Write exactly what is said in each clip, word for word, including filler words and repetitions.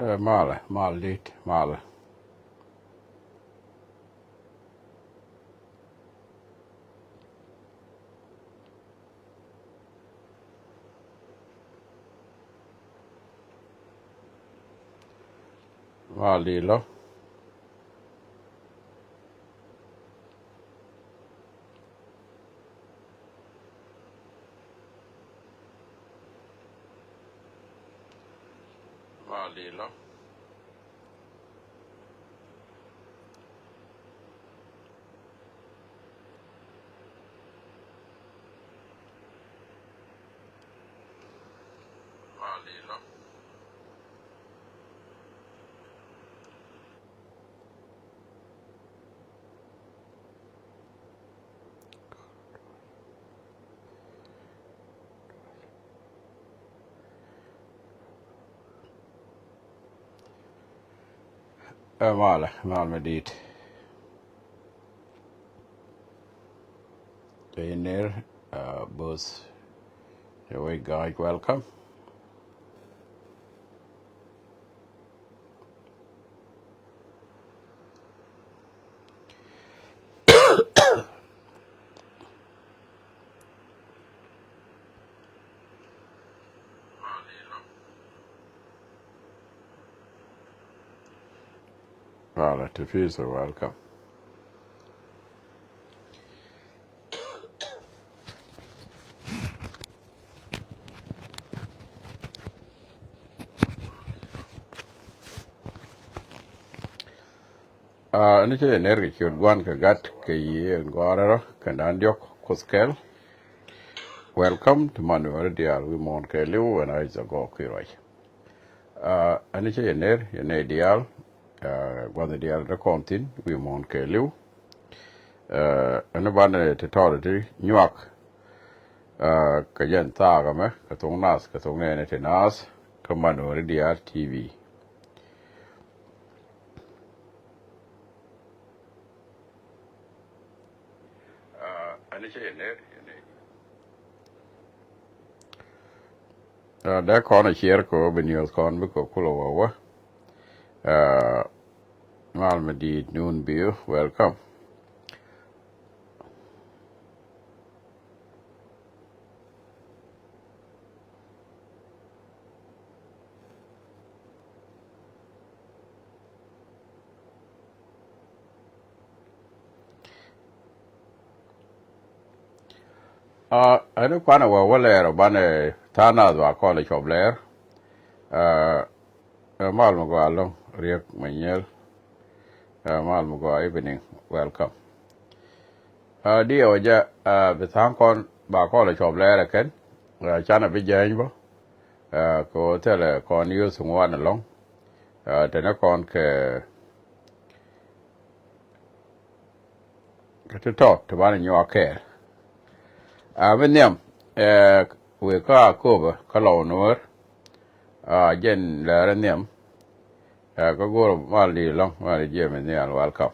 Ɛ, malɛ, mal dit, malɛ. Mal dit lɔ. Mal dit lɔ. Mal dit lɔ. Ɛ, malɛ, mal mi dit. Cɛ yɛ ner, ɛ, both cɛ wec ga̱a̱c, welcome. Malɛ, ti pi̱i̱th, welcome. Aa, ni cä yɛ ner kɛ ciöt Gua̱n kɛ Gat kɛ Yiëë in Gɔ̱a̱rä rɔ kɛn da̱a̱n diɔ̱k Kuoth kɛl. Welcome to Manuel diaal wi̱i̱ muɔ̱ɔ̱n kɛɛliw ɛn a i̱ cɛ gɔɔk ki̱ ruac. Aa, ɛn ni cä yɛ ner, yɛ nɛy diaal, aa, gua̱th diaal te kɔn thi̱n wi̱i̱ muɔ̱ɔ̱n kɛɛliw. Aa, ɛn ni banɛ ti tɔɔt ti nyuak, aa, kɛ jɛn thaak ɛmɛ kɛ thok nath kɛ thok nɛɛni ti naath kä Manuel diaal T V. Aa, ɛn cɛ yɛ ner, yɛ ner. Aa, dee kɔn a share kɛ ɣöö bi news kɔn bikɛ kulɛ wä wä. Aa, mal mi di̱i̱t Nun Biu, welcome. Aa, ɛn kuanɛ wä wä lɛɛr ɔ banɛ tha̱a̱ŋ nath ba kɔn ɛ cɔp lɛɛr. Aa, ɛ mal mi gɔaa lo̱ŋ Riek Manyel. Ɛ mal mi gɔaa, evening, welcome. Aa, diɛ wä jɛ, aa, bi tha̱a̱ŋ kɔn ba kɔn ɛ cɔp lɛɛr ɛ kɛn. Aa, canɛ bi jääny bä. Aa, kɛ ɣöö thilɛ kɔn yio̱th ŋuan ɛlɔ̱ŋ. Aa, tɛnɛ kɔn kɛ kɛ ti tɔt ti banɛ nyuak kɛɛl. Aa, mi nhiam, ɛ, wëë kä Akööbä kä Lɔw Nuäär. Aa, jɛn lɛɛrɛ nhiam. Aa, kä go̱o̱rä mal di̱i̱t ɛlɔ̱ŋ, mal jiɛ mi nhial, welcome.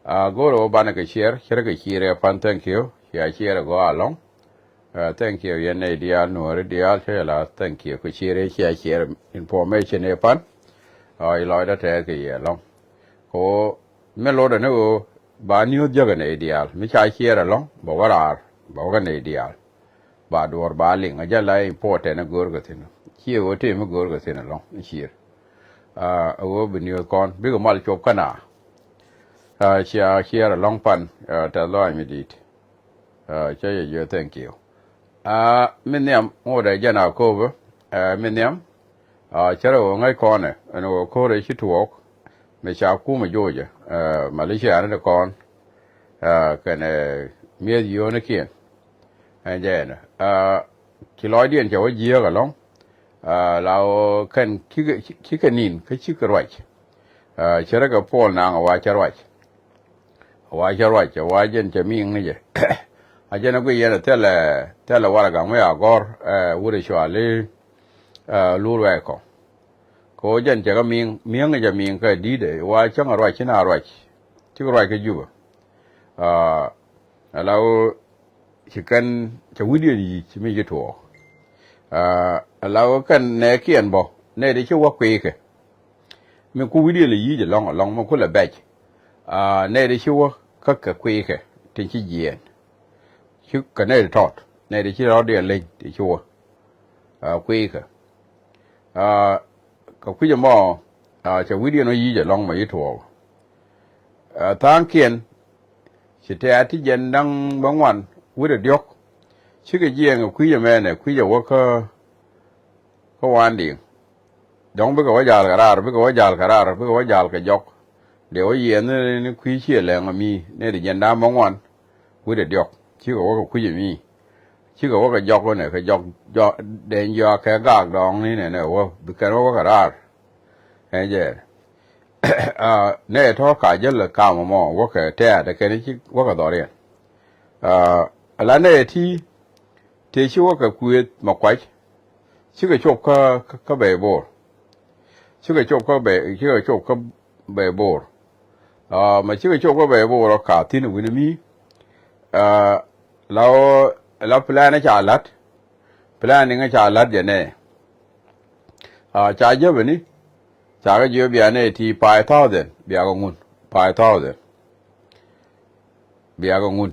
Aa, go̱o̱rä wä banɛ kɛ share, share kɛ share ɛ pan, thank you. Cia share ɛ gɔaa ɛlɔ̱ŋ. Aa, thank you, yɛn nɛy diaal, Nuääri diaal, cä yɛ la thank you kɛ share, cia share information ɛ pan. Aa, ilɔcdä tɛɛth kɛ yɛ ɛlɔ̱ŋ. Kɛ ɣöö mi lotdɛ ni ɣöö ba news jäk ɛ nɛy diaal, mi ca share ɛlɔ̱ŋ bɛ wä raar, bɛ wä kä nɛy diaal. Ba duɔ̱ɔ̱r ba liŋ, ɛ jɛn la important ɛ görkɛ thi̱n. Ciɛ ɣöö tëë mi görkɛ thi̱n ɛlɔ̱ŋ, ɛ share. Aa, ɛ ɣöö bi news kɔn bikɛ mal cop kä na. Aa, cia share ɛlɔ̱ŋ pan, aa, tɛth lɔaac mi di̱i̱t. Aa, cä yɛ jiök, thank you. Aa, mi nhiam ŋotdɛ jɛn Akööbä, aa, mi nhiam. Aa, cärɛ ɣöö ŋäc kɔnɛ ɛn ɣöö ko̱rɛ ci tuɔɔk mi ca kumɛ jocɛ, aa, militia ni ti kɔn, aa, kɛnɛ mi̱eth yio̱o̱nikiɛn. Ɛn jɛ ɛnɛ, aa, ci lɔcdiɛn cɛ wä jiääk ɛlɔ̱ŋ. Aa, la ɣöö kɛn cikɛ, cikɛ ni̱n kä cikɛ ruac. Aa, cärɛ kɛ Puɔl Naŋ a wa cä ruac. A wa cä ruac, a wa jɛn cɛ mi̱i̱ŋ ni jɛ. A jɛn a guic yɛn a thilɛ, thilɛ warɛgak mi a gɔ̱r, ɛ, wut a cuali, ɛ, lur wɛɛkɔ. Kɛ ɣöö jɛn cɛ kɛ mi̱i̱ŋ, mi̱i̱ŋ jɛ mi̱i̱ŋ kɛ di̱i̱t ɛ, wa cäŋ a ruac, ci na ruac. Cikɛ ruac kä Jubɛ. Aa, ala ɣöö ci kɛn cɛ wi̱cdiɛn yic mi ci tuɔɔk. Aa, ala ɣöö kɛn nɛɛkiɛn bä, nɛy ti ci wä kui̱kɛ. Min ku wi̱diɛn lɛ yi̱i̱c ɛlɔ̱ŋ ɛlɔ̱ŋ, min ku lɛ bɛc. Aa, nɛy ti ci wä kä kɛ kui̱kɛ tin ci jiɛɛn. Ci kɛ nɛy ti tɔt, nɛy ti ci rɔ̱diɛn leny ti ci wä. Aa, kui̱kɛ. Aa, kɛ kui̱c ɛmɔ, aa, cɛ wi̱diɛn wä yi̱i̱c ɛlɔ̱ŋ mɔ yi tuɔɔk. Aa, tha̱a̱ŋkiɛn, ci tɛ̈t ti jiɛn da̱ŋ bäŋuan wi̱cdɛ diɔ̱k. Cikɛ jiɛɛn kɛ kui̱c ɛmɛnɛ, kui̱c ɛ wä kä, kä Wandiŋ. Dɔ̱ŋ bikɛ wä ja̱a̱l kɛ raar, bikɛ wä ja̱a̱l kɛ raar, bikɛ wä ja̱a̱l kɛ jɔk. Dee wä yiɛn ni, ni kui̱ ciɛ lɛŋ ami, ni di jiɛn da̱ŋ bäŋuan wi̱cdɛ diɔ̱k. Cikɛ wä kɛ kui̱c ami. Cikɛ wä kɛ jɔk wä nɛ, kɛ jɔk, jɔk, dee jɔak kɛ gaak dɔ̱ŋ ni nɛ nɛ wä, bi kɛn wä wä kɛ raar. Ɛ jɛ. Aa, nɛ tɔ̱ ka jäl kam mɔ, wä kɛ tɛ̈t, kɛn ci wä kɛ dhɔriɛn. Aa, la nɛ ti, tëë ci wä kɛ kuëth ma kuac, cikɛ cop kä, kä, kä bɛy Bor. Cikɛ cop kä bɛy, cikɛ cop kä bɛy Bor. Aa, ma cikɛ cop kä bɛy Bor ɔ ka thi̱n wi̱ni mi. Aa, la ɣöö, la plan ca la̱t. Plan ni ŋä ca la̱t jɛ nɛ. Aa, ca jäpɛ ni. Ca kɛ jiök bia nɛ ti five thousand, bia kɛ ŋun. Five thousand. Bia kɛ ŋun.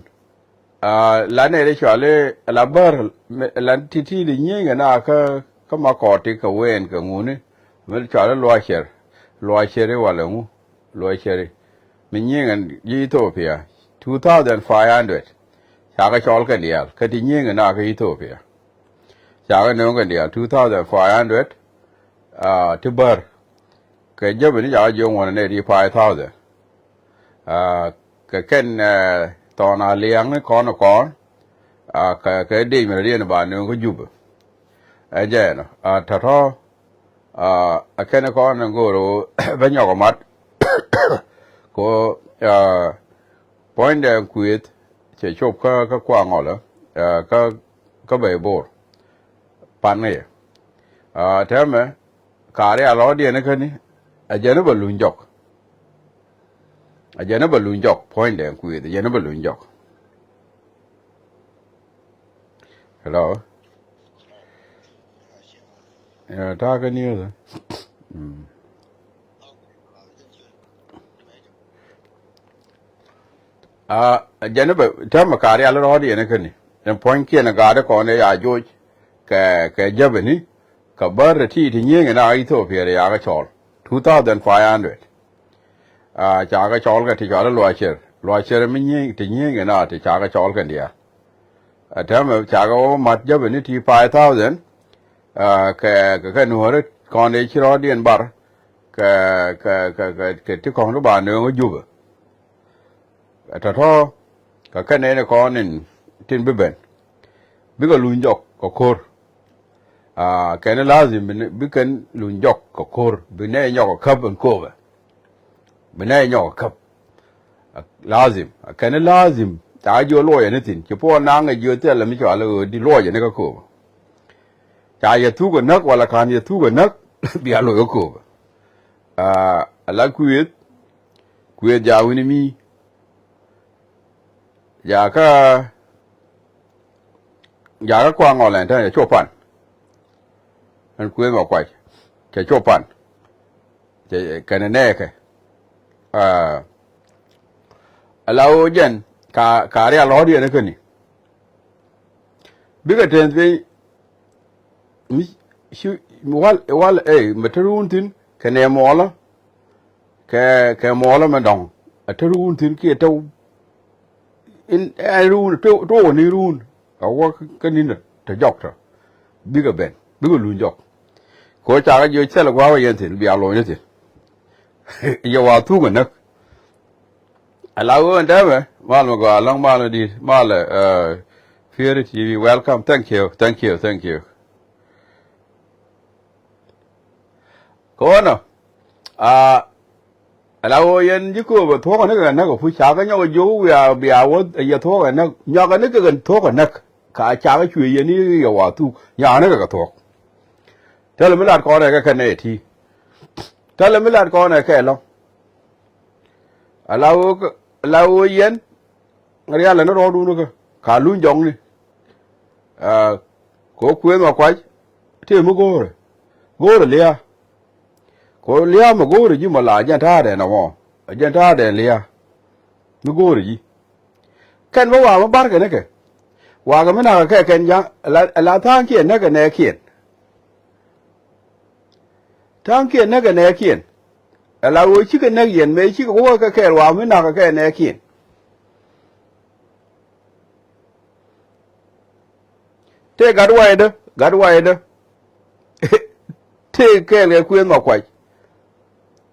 Aa, la nɛ ri cɔali, la bär, la ti ti di nyieny kɛ na kä, kä ma kɔɔti kɛ wen kɛ ŋuni. Mi cɔali luɔcɛr, luɔcɛri walɛ ŋu, luɔcɛri. Mi nyieny kɛ ji̱ Ethiopia, two thousand five hundred. Ca kɛ cɔl kɛn diaal, kä ti nyieny kɛ na kä Ethiopia. Ca kɛ nööŋ kɛn diaal, two thousand five hundred, aa, ti bär. Kɛ jäpɛ ni ca kɛ jiök ŋuɔ̱n nɛ ri five thousand. Aa, kɛ kɛn, aa, thɔn a liaŋni kɔn kɔn, aa, kɛ, kɛ dec mi rɔ diɛn ba nööŋ kä Jubɛ. Ɛ jɛ ɛnɔ, aa, tɔ̱tɔ̱, aa, ɛ kɛn kɔn in go̱o̱r bä nyɔk ɛ mat. Ko, aa, puɔ̱nydɛ kuëth cɛ cop kä, kä Kuaŋɔlä, aa, kä, kä bɛy Bor. Pan ŋäcɛ. Aa, tɛmɛ, ka̱r ya lɔ̱ɔ̱diɛn ikäni, ɛ jɛn i̱ bä luny jɔk. Ɛ jɛn i̱ bä luny jɔk, puɔ̱nydɛ kuëth, ɛ jɛn i̱ bä luny jɔk. Hello? Yeah, ta̱a̱ kä news, eh? Mm. Aa, jɛn bɛ täämɛ ka̱r yal rɔ̱ɔ̱diɛn ikäni. Ɛn puɔ̱nykiɛn ɛ ga̱a̱dɛ kɔn ɛ ya joc kɛ, kɛ jäpɛni, kɛ bär ti ti nyieny ɛ na Ethiopia ɛ ya kɛ cɔl. Two thousand five hundred. Aa, ca kɛ cɔl kɛ ti cɔal i̱ luɔcɛr. Luɔcɛr mi nyieny, ti nyieny ɛ na ti ca kɛ cɔl kɛ diaal. Ɛ täämɛ ca kɛ wä mat jäpɛni ti five thousand. Aa, kɛ, kɛ, kɛ nuɔ̱ɔ̱ri kɔn ɛ ci rɔ̱ɔ̱diɛn bar. Kɛ, kɛ, kɛ, kɛ, kɛ ti kɔ̱ŋ ti ba nööŋ ɛ Jubɛ. Ɛ tɔ̱tɔ̱ kɛ kɛn nɛy ni kɔn in tin bi ben. Bikɛ luny jɔk kɛ ko̱r. Aa, kɛn lazim bi, bi kɛn luny jɔk kɛ ko̱r. Bi nɛy nyɔk kɛ käp in kööbɛ. Bi nɛy nyɔk kɛ käp. Lazim. Kɛn lazim. Ca jiök luɔcɛ ni thi̱n. Ci puɔ̱n naŋ ɛ jiök thilɛ mi cɔal i̱ ɣöö di luɔcɛ ni kä kööbä. Ca yɛ thuk ɛ näk wala ka̱n yɛ thuk ɛ näk. Bia loc kä kööbä. Aa, ala kuëth. Kuëth ja wi̱ni mi. Jakä, jakä Kuaŋɔl ɛn tɛn cɛ cop pan. Ɛn kuëth ma kuac cɛ cop pan. Cɛ kɛnɛ nɛɛkɛ. Aa, ala ɣöö jɛn ka, ka rial lɔ̱ɔ̱diɛn ikäni. Bikɛ tɛn piny mi ci wal, wal ɛ mɛ te ruun thi̱n kɛnɛ muɔlä. Kɛ, kɛ muɔlä mɛ dɔ̱ŋ a te ruun thi̱n kiɛ te in ɛ ruun te, te wä ni ruun. A wä kä ni̱n te jɔk tɔ bikɛ ben bikɛ luny jɔk. Kɛ ɣöö cakɛ jiök thilɛ gua̱a̱k wä yɛn thi̱n bia lo̱ny ni thi̱n. Yɛ wa thuk ɛ näk. Ala ɣöö ɛn dämɛ mal mɛ gɔaa lɔ̱ŋ mal mɛ di̱i̱t mal ɛ Pieri T V, welcome, thank you, thank you, thank you. Kɛ ɣöö nɔ aa, ala ɣöö yɛn ji̱ kööbä thuɔ̱kɛ ni kɛ näk ɛ puc cakɛ nyɔk ɛ jiök wiaa bia wä yɛ thuɔ̱kɛ näk nyɔakɛ ni kɛ thuɔ̱kɛ näk. Ka cakɛ cuëë yɛn i̱ yɛ wa thuk nyɔakɛ ni kɛ kɛ thuɔ̱k. Thilɛ mi lat kɔn ɛ kɛ kɛ nɛy ti. Thilɛ mi lat kɔn ɛ kɛ lɔ. Ala ɣöö, ala ɣöö yɛn rialɛ ni rɔɔdun kä ka luny jɔkni. Aa, kɛ ɣöö kuëëth ma kuac tëë mi go̱o̱rɛ. Go̱o̱rɛ lia̱a̱. Kɛ ɣöö lia̱a̱ mi go̱o̱rɛ ji̱ mɔ la jɛn ta̱a̱dɛn ɛmɔ. Jɛn ta̱a̱dɛn lia̱a̱ mi go̱o̱rɛ ji̱. Kɛn bä wa̱a̱ mi barkɛ nikɛ. Wa̱a̱ kɛ mi nakä kɛ kɛn ja̱ŋ ɛ la, ɛ la tha̱a̱ŋkiɛn näk ɛ nɛɛkiɛn. Tha̱a̱ŋkiɛn näk ɛ nɛɛkiɛn. Ɛ la ɣöö cikɛ näk yɛn mëë cikɛ wä kɛ kɛɛl wa̱a̱ mi nakä kɛ nɛɛkiɛn. Tëë gat waydä, gat waydä. Tëë kɛɛl kɛ kuëën nhɔk kuac.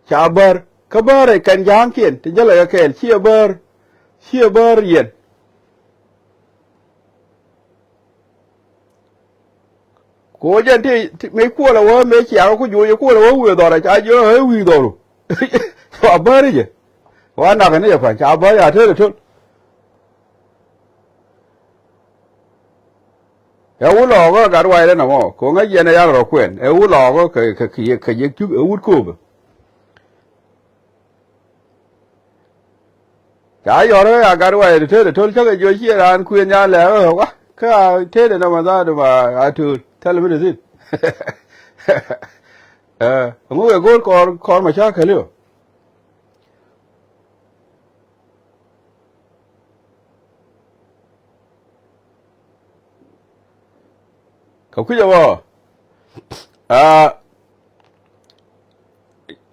Ca bär, kä bär ɛ kɛn ja̱a̱ŋkiɛn, ti jälɛ kɛ kɛɛl, ciɛ bär, ciɛ bär yɛn. Ko jɛn ti, ti, mëë kuɔlɛ wä, mëë ciakä ku juucɛ kuɔlɛ wä wi̱i̱ dhɔrɛ, ca jiök ɛ wi̱i̱ dhɔru. Ca bäri jɛ. Wa nakä ni jɛ pa̱ny, ca bäri a tet ɛ töl. Ɛ wut lɔɔkä gat waydä nɔmɔ, ko ŋäc yɛn ɛ yal rɔ kuɛn, ɛ wut lɔɔkä kɛ, kɛ, kɛ, kɛ jɛ cuk, ɛ wut kööbä. Ca yɔr ɣä a gat waydä tet ɛ töl cä kɛ jiök ciɛ raan kuëën nyan lɛ̈k ɣä wa kä a tet ɛ nɔmɔ dhaadu ma a töl thilɛ mi te thi̱n. Ɛ ŋuk ɛ go̱o̱r kɔɔr, kɔɔr ma ca käli ɣä. Kɛ kui̱c ɛ bä aa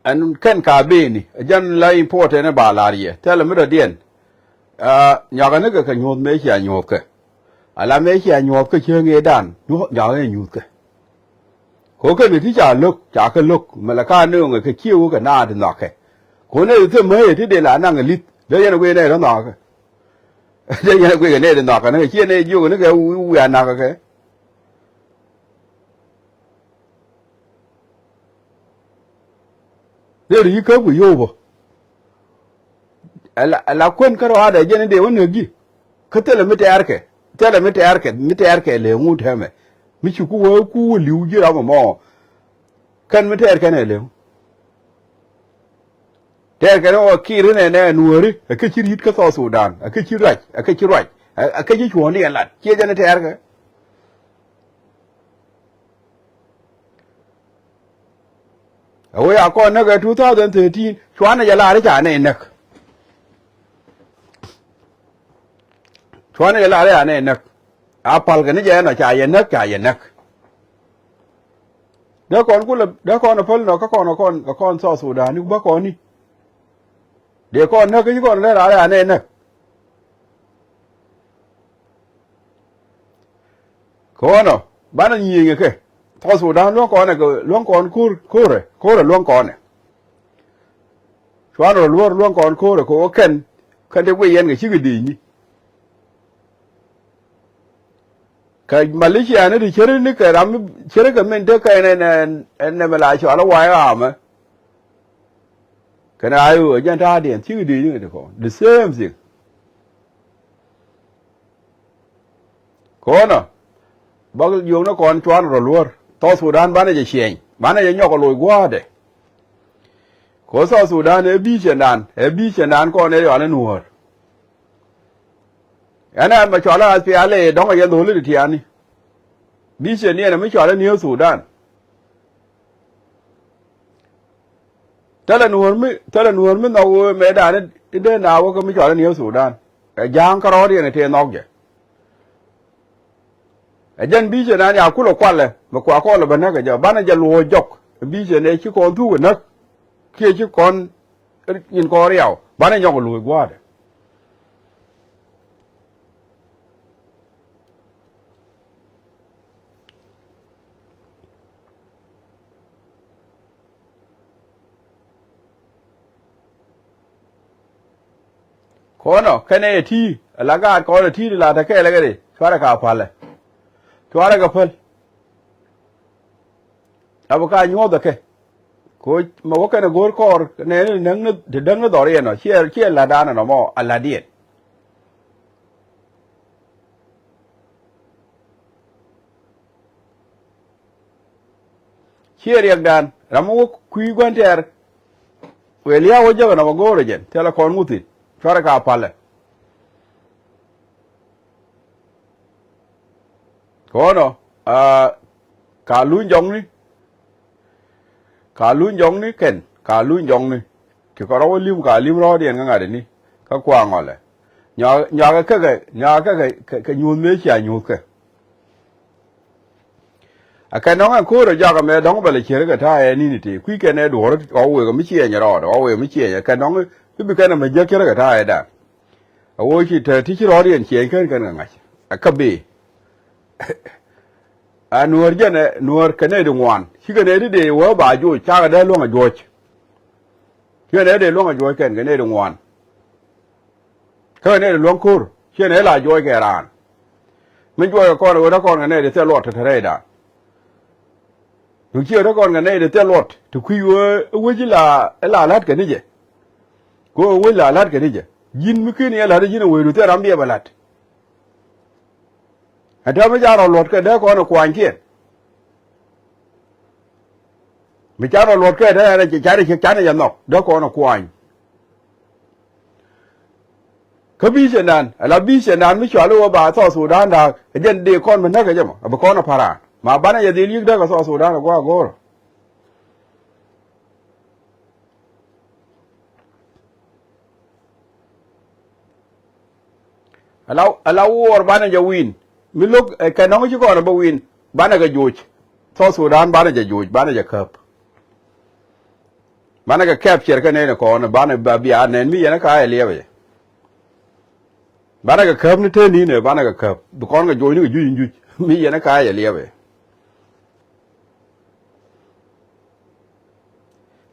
ɛn kɛn ka beni ɛ jɛn la important ɛ ba la̱r yɛ thilɛ mi dɔ̱diɛn. Aa nyɔakä nikɛ kɛ nyuɔ̱th mëë cia nyuɔ̱thkɛ. Ala mëë cia nyuɔ̱thkɛ cieŋ ëëdan nyuɔ̱th nyɔakä ɛ nyuɔ̱thkɛ. Ko kɛn ti ca lo̱k ca kɛ lo̱k mɛ la ka nööŋɛ kɛ cië wä kɛ naat nhɔakɛ. Ko nɛ ti thim mäyɛ ti dee la naŋ ɛ li̱th dee yɛn ɛ guic nɛ rɔ nhɔakɛ. Dee yɛn ɛ guic kɛ nɛ ti nhɔakɛ ni kɛ cië nɛ jiök ni kɛ wi̱i̱ wi̱i̱ a nakä kɛ. Dee ri yi käp kɛ yio̱w bä. Ala, ala kuän kä rɔaadɛ jɛn in dee wä näk ji̱. Kä thilɛ mi tɛɛrkɛ, thilɛ mi tɛɛrkɛ, mi tɛɛrkɛ lëë ŋut tɛmɛ. Mi ci ku wä ku wä li̱w ji̱ ram ɛmɔ. Kɛn mi tɛɛrkɛ nɛ lëë ŋut. Tɛɛrkɛ nɛ wä ki̱i̱r inɛ nɛ nuääri, ɛ kä ci ri̱t kä South Sudan, ɛ kä ci ruac, ɛ kä ci ruac, ɛ, ɛ kä ci cuɔ̱ɔ̱ŋdiɛn lat. Ciɛ jɛn in tɛɛrkɛ. Ɛ wee a kɔn näk ɛ two thousand thirteen, cuanɛ jɛ lar i̱ ca nɛy näk. Cuanɛ jɛ lar i̱ ca nɛy näk. A pal kɛ ni jɛ ɛnɔ ca yɛ näk, ca yɛ näk. Dee kɔn kulɛ, dee kɔn ɛ päl nɔ kä kɔn, kä kɔn, kä kɔn South Sudan ni bä kɔn ni. Dee kɔn näk kä ci kɔn lɛ lar i̱ ca nɛy näk. Kɔnɔ banɛ nyieenyɛ kɛ South Sudan luäŋ kɔnɛ kɛ luäŋ kɔn ko̱r, ko̱rɛ, ko̱rɛ luäŋ kɔnɛ. Cuanɛ rɔ luäär luäŋ kɔn ko̱rɛ kɛ ɣöö kɛn kɛn te guic yɛn kɛ cikɛ di̱i̱cni. Kɛ Malaysia ni ti ceri ni kɛ ram mi ceri kɛ min te kɛ nɛ nɛ nɛ mi la cɔal i̱ wa̱a̱ i̱ ɣaamɛ. Kɛnɛ a i̱ ɣöö jɛn ta̱a̱diɛn cikɛ di̱i̱cni kɛ ti kɔn the same thing. Kɔnɔ bä jiök ni kɔn cuan rɔ luäär South Sudan banɛ jɛ ciɛny banɛ jɛ nyɔk ɛ loc gua̱a̱dɛ. Kɛ South Sudan ɛ bi̱i̱ cɛndan ɛ bi̱i̱ cɛndan kɔn ɛ yɔal ɛ nuäär. Ɛn ɛn mɛ cɔal ɛ ath pial ɛ dɔ̱ŋ ɛ yɛ dho̱li ti tiani. Bi̱i̱ cɛn ni ɛn ɛ mi cɔal ɛ New Sudan. Thilɛ nuɔ̱ɔ̱r mi, thilɛ nuɔ̱ɔ̱r mi nhɔk ɣöö mëëdan i̱ dee na wä kä mi cɔal i̱ New Sudan. Ɛ ja̱a̱ŋ kärɔɔdiɛn ɛ tëë nhɔk jɛ. Ɛ jɛn bi̱i̱ cɛ naan ya kulɛ kualɛ mi kua kɔn lɛ bä näk ɛ jɛ banɛ jɛ luɔ̱ɔ̱c jɔk. Ɛ bi̱i̱ cɛ nɛ ci kɔn thuk ɛ näk kiɛ ci kɔn nyin kɔn riaw banɛ nyɔk ɛ luɔ̱ɔ̱c gua̱a̱dɛ. Kɔnɔ kɛnɛ yɛ ti̱i̱ ala gaat kɔnɔ ti̱i̱ ti la te kɛɛl ɛ kɛ ri cuarɛ ka palɛ. Cuarɛ kɛ päl. Abɛ ka nyuɔ̱th ɛ kɛ. Ko mɛ wä kɛnɛ go̱o̱r kɔɔr nɛɛni näŋni ti däŋni dhɔriɛn ɔ ciɛ ciɛ la̱tdan ɛnɔ mɔ a la̱tdiɛn. Ciɛ riɛkdan ram mi wä kui̱ gua̱n tɛɛr. Wëë lia̱a̱ wä jäk ɛnɔ bä go̱o̱rä jɛn thilɛ kɔn ŋuthin cuarɛ ka palɛ. Kɔnɔ aa ka luny jɔkni. Ka luny jɔŋni kɛn, ka luny jɔŋni. Ti kɛ rɔw lim, ka lim rɔɔdiɛn kä ŋa̱t ini. Kä kuaŋ ɔlɛ. Nyuak, nyuak kɛ kɛ, nyuak kɛ kɛ, kɛ, kɛ nyuuth mëë cia nyuuth kɛ. Ɛ kɛ nɔŋ ɛn ko̱o̱r ɛ jakä mɛ dɔ̱ŋ bɛ lɛ cier kɛ ta̱a̱ ɛ ni̱ni tëë. Kui̱ kɛn ɛ duɔ̱ɔ̱r ɣɔw wëë kɛ mi ciɛɛny rɔɔdɛ, ɣɔw wëë kɛ mi ciɛɛny ɛ kɛ nɔŋ i̱ bi kɛn ɛ mɛ jiäk cier kɛ ta̱a̱ ɛ dan. Ɛ ɣöö ci te ti ci rɔɔdiɛn ciɛɛny kɛn kɛn kɛ ŋa̱c. Ɛ kä bëë. A nuäär jɛn ɛ nuäär kɛ nɛy ti ŋuan. Cikɛ nɛy ti dee wä ba juɔc, cakɛ dee luäŋ a juɔc. Cikɛ nɛy ti dee luäŋ a juɔc kɛn kɛ nɛy ti ŋuan. Kä nɛy ti luäŋ ko̱r, ciɛ nɛy la juɔc kɛ raan. Min juɔc kɛ kɔn ɣöö te kɔn kɛ nɛy ti thil luɔt te te rɛydan. Duŋ ciɛ te kɔn kɛ nɛy ti thil luɔt, ti kui̱ ɣöö i̱ wec ila, ila la̱t kɛ ni jɛ. Kɛ ɣöö wec la la̱t kɛ ni jɛ. Ji̱n mi ken yɛ la̱t ji̱n ɛ wecdu thil ram biɛ bɛ la̱t. Ɛ täämɛ ca rɔ luɔt kɛ dee kɔn ɛ kuanykiɛn. Mi ca rɔ luɔt kɛ dee ɛ ca rɔ cɛ, ca rɔ cɛ nhɔk dee kɔn ɛ kuany. Kä bi̱i̱ cɛ naan, ala bi̱i̱ cɛ naan mi cuali wä ba South Sudan da̱a̱k, ɛ jɛn dee kɔn mi näk ɛ jɛ mɔ, a bi kɔn a pa̱raan. Ma banɛ jɛ dhil yi̱k däk ɛ South Sudan ɛ gua̱a̱k go̱o̱rä. Ala, ala wuɔɔr banɛ jɛ wi̱i̱n. Mi lo̱k, ɛ, kɛ nɔŋ ci kɔn ɛ bä wi̱i̱n, banɛ kɛ joc. South Sudan banɛ jɛ joc, banɛ jɛ käp. Banɛ kɛ kɛp ciɛr kä nɛn kɔn banɛ ba bia nɛn mi yɛn kä a liɛpɛ. Banɛ kɛ käp ni te ni nɛ banɛ kɛ käp bi kɔn kɛ joc ni kɛ juc in juc mi yɛn kä a liɛpɛ.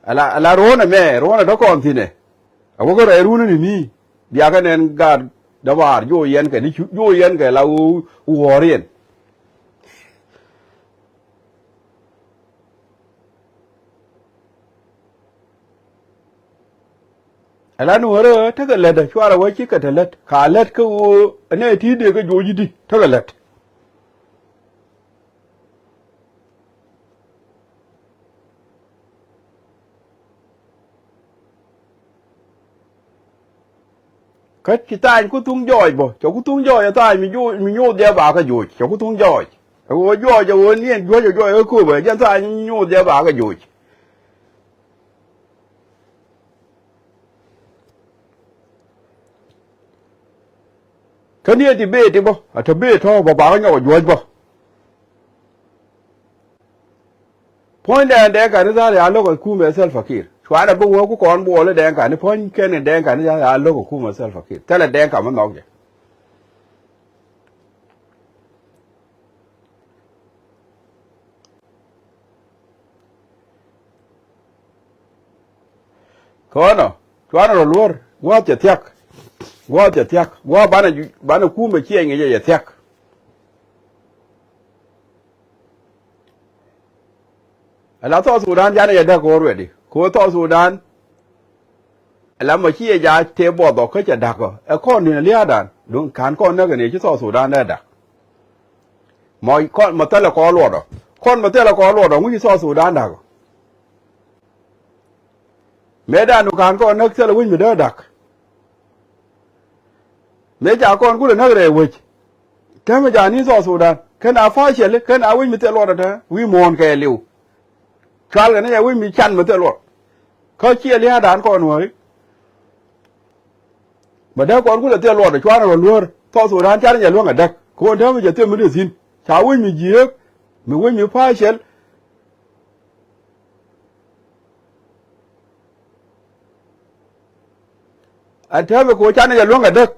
Ala, ala ruɔ̱n ɛmɛ, ruɔ̱n ɛ tɔ kɔn thi̱nɛ. A wä kä rɛy run ni ni bia kɛ nɛn gaat dämaar joc yɛn kɛ ni cu joc yɛn kɛ la wuɔɔr yɛn. Ala nuɔ̱rä tekɛ lät ɛ cuarɛ wä cikɛ te lät ka lät kä ɣöö ɛnɛ ti dee kä joc i̱di tekɛ lät. Kä ci thaany ku thuŋ jɔɔc bä, cɛ ku thuŋ jɔɔc ɛ thaany mi nyoth jɛ ba kä joc, cɛ ku thuŋ jɔɔc. Ɛ ɣöö jɔɔc ɛ ɣöö niɛn juɔ̱c ɛ jɔɔc ɛ köpɛ, jɛn thaany mi nyoth jɛ ba kä joc. Kä ni ɛ ti bëë ti bä, a te bëë tɔ̱ bä, ba kä nyɔk ɛ juɔ̱c bä. Puɔ̱nydɛ ɛn Dɛŋka ni tha̱a̱r ya lo̱k ɛ kumɛ Salva Kiir. Cuanɛ bi wä ku kɔn buɔɔl i̱ Dɛŋka ni puɔ̱ny kɛn in Dɛŋka ni tha̱a̱r ya lo̱k ɛ kumɛ Salva Kiir. Thilɛ Dɛŋka mi nhɔk jɛ. Kɔnɔ, cuanɛ rɔ luɔ̱r, gua̱a̱th cɛ thia̱k. Gua̱a̱th cɛ thia̱k. Gua̱a̱th banɛ, banɛ kumɛ ciɛɛny ŋi̱cɛ cɛ thia̱k. Ala South Sudan canɛ jɛ däk already. Kɛ ɣöö South Sudan ala mɔ ci jɛ ja tëë buɔth ɔ kä cɛ da̱k ɔ. Ɛ kɔn ni̱n lia̱a̱dan duŋ ka̱n kɔn näk ɛ ni ci South Sudan dee da̱k. Mɔ kɔn mɔ thilɛ kɔn luɔt ɔ. Kɔn mɔ thilɛ kɔn luɔt ɔ ŋu ci South Sudan da̱k ɔ. Mëëdan duŋ ka̱n kɔn näk thilɛ wec mi dee da̱k. Mëë ca kɔn kulɛ näk rɛy wec. Täämɛ ca ni South Sudan kɛn a fa̱a̱ ciɛli kɛn a wec mi thil luɔt ɛ tɛ̱̈ɛ̱̈ wi̱i̱ muɔ̱ɔ̱n kɛɛliw. Cual kɛ ni ca wec mi can mi thil luɔt. Kä ciɛ lia̱a̱dan kɔn wäri. Bɛ dee kɔn kulɛ thil luɔt ɛ cuanɛ kɛ luäär South Sudan canɛ jɛ luäŋ ɛ däk. Kɔn täämɛ jɛ thil mi dee thi̱n ca wec mi jiääk mi wec mi fa̱a̱ ciɛl. Ɛn täämɛ kɛ ɣöö canɛ jɛ luäŋ ɛ däk.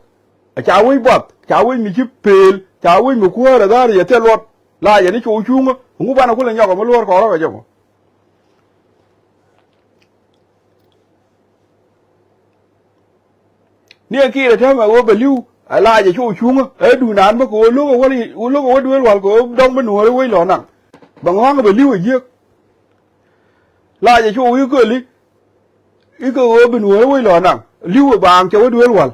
Ca wec buɔth ca wec mi ci pëël ca wec mi kuäär ɛ dha̱a̱r yɛ thil luɔt. La yɛ ni cu cuŋä ŋu banɛ kulɛ nyɔk ɛ mi luäär kɔn rɔ̱k ɛ jɛ mɔ. Ni ɛn kiirɛ täämɛ ɣöö bɛ li̱w ɛ la jɛ cu cuŋä ɛ duun naan bä kɛ ɣöö lo̱k ɛ wä duëël wal kɛ ɣöö dɔ̱ŋ bä nuɔ̱ɔ̱ri wec lɔ naŋ. Bɛ ŋɔ̱a̱ŋ bɛ li̱w ɛ jiäk. La jɛ cu wi̱i̱ köli. I̱ kɛ ɣöö bi nuɔ̱ɔ̱ri wec lɔ naŋ li̱wɛ baaŋ cɛ wä duëël wal.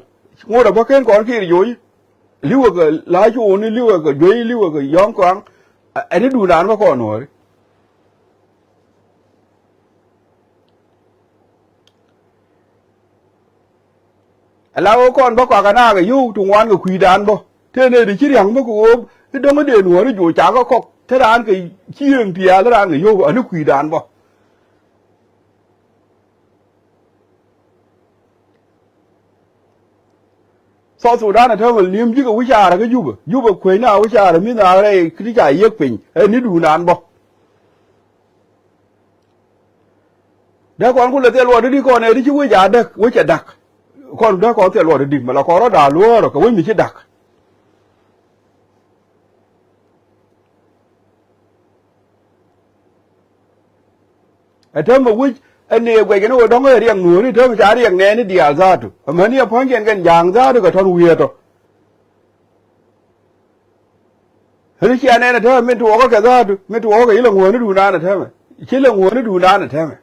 Ŋot ɛ bä ken kɔn kiir jo̱o̱c. Li̱wɛ kɛ la̱a̱c cuuni li̱wɛ kɛ juey li̱wɛ kɛ yɔ̱ŋ kɔaŋ. Ɛn i̱ duundan bä kɔn nuɔ̱ɔ̱ri. Ala ɣöö kɔn bä kɔakɛ naakɛ yio̱w ti ŋuan kɛ kui̱dan bä. Tëë nɛy ti ci ria̱ŋ bä kɛ ɣöö i̱ dɔ̱ŋ i̱ dee nuɔ̱ɔ̱ri jo̱o̱c cakɛ kɔk te raan kɛ cieŋ piaal raan kɛ yio̱w ani kui̱dan bä. South Sudan ɛ täämɛ li̱em ji̱ kɛ wi̱caarä kä Jubɛ. Jubɛ kuecni a wi̱caarä mi nhɔakä rɛy kä ti ca yiëk piny ɛ ni duundan bä. Dee kɔn ku lɛ thil luɔt di kɔn ɛ ti ci wec a däk, wec a da̱k. Kɔn dee kɔn thil luɔt di mɛ la kɔn rɔ da̱a̱ luɔ̱ɔ̱rä kɛ wec mi ci da̱k. Ɛ täämɛ wec ɛ nɛy guɛckɛ ni ɣöö dɔ̱ŋ ɛ riɛk nuɔ̱ɔ̱ri, täämɛ ca riɛk nɛɛni diaal dhaatu. Amäni ɛ puɔ̱nykiɛn kɛn ja̱a̱ŋ dhaatu kɛ tɔ̱n wieetɔ. Ɣän cia nɛn ɛ täämɛ min tuɔɔkä kɛ dhaatu, min tuɔɔkä kɛ ci lɛ ŋuäänidun naan ɛ täämɛ. Ci lɛ ŋuäänidun naan ɛ täämɛ.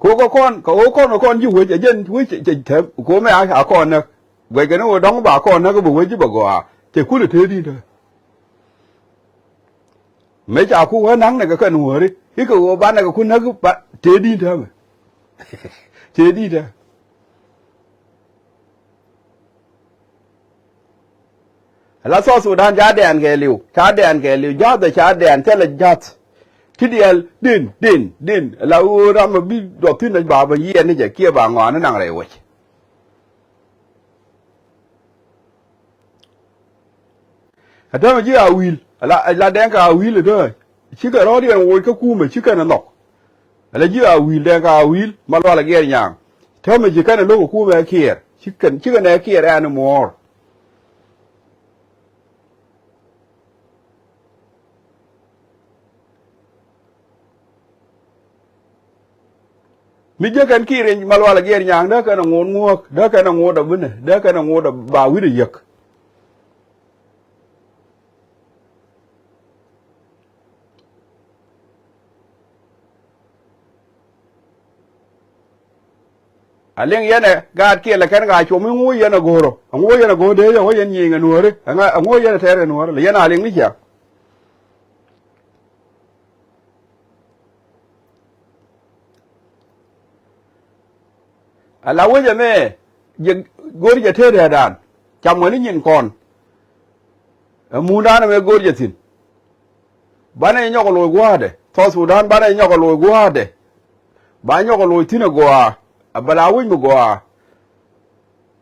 Ko kä kɔn, kɛ ɣöö kɔn, kɛ kɔn ji̱ wec, ɛ jɛn wec cɛ tɛm, ko mɛ a, a kɔn näk. Guɛckɛ ni ɣöö dɔ̱ŋ ba kɔn näk bɛ wec ji̱ bɛ gɔaa. Cɛ kulɛ tëëdi̱n täämɛ. Mëë ca ku wä na̱k nɛ kɛ kɛn wäri i̱ kɛ ɣöö banɛ kɛ ku näk ba tëë di̱t täämɛ. Tëë di̱t täämɛ. Ala South Sudan ca dɛɛn kɛɛliw, ca dɛɛn kɛɛliw, ja̱th ɛ ca dɛɛn thilɛ ja̱th. Ti diɛl din din din ala ɣöö ram ɛ bi duɔth thi̱n ɛ ba bä yiɛn ni jɛ kiɛ ba ŋɔaani naŋ rɛy wec. Ɛ täämɛ ji̱ Awi̱i̱l, la, la Dɛŋka Awi̱i̱l ɛ täämɛ. Cikɛ rɔ̱ɔ̱diɛn woc kä kumɛ, cikɛ nɛ nhɔk. Ala ji̱ Awi̱i̱l, Dɛŋka Awi̱i̱l, Malual ɛ Giɛɛr Nyaŋ. Täämɛ ji̱ kɛn ɛ lo̱k ɛ kumɛ ɛ Kiɛɛr. Cikɛ, cikɛ nɛ Kiɛɛr ɛn muɔ̱ɔ̱r. Mi jiäk kɛn ki̱i̱r in Malual ɛ Giɛɛr Nyaŋ, dee kɛn ɛ ŋo̱o̱t ŋuäk, dee kɛn ɛ ŋo̱o̱t ɛ binɛ, dee kɛn ɛ ŋo̱o̱t ɛ ba wi̱cdɛ yäk. A liŋ yɛn ɛ gaat kiɛ lɛ kɛn ka com i̱ ŋo̱o̱ yɛn ɛ go̱o̱rä, ɛ ŋo̱o̱ yɛn ɛ go̱o̱r dee yɛ wä yɛn nyieny ɛ nuääri, ɛ ŋo̱o̱ yɛn ɛ tɛɛr ɛ nuääri, lɛ yɛn a liŋ ni cia. Ala wec ɛmɛ jɛ go̱r jɛ tëë dɛɛdan cam wä ni nyin kɔn. Ɛ muundan ɛmɛ go̱r jɛ thi̱n. Banɛ nyɔk ɛ loc gua̱a̱dɛ South Sudan, banɛ nyɔk ɛ loc gua̱a̱dɛ. Ba nyɔk ɛ loc thi̱n ɛ gɔaa, ɛ bɛ la wec mi gɔaa.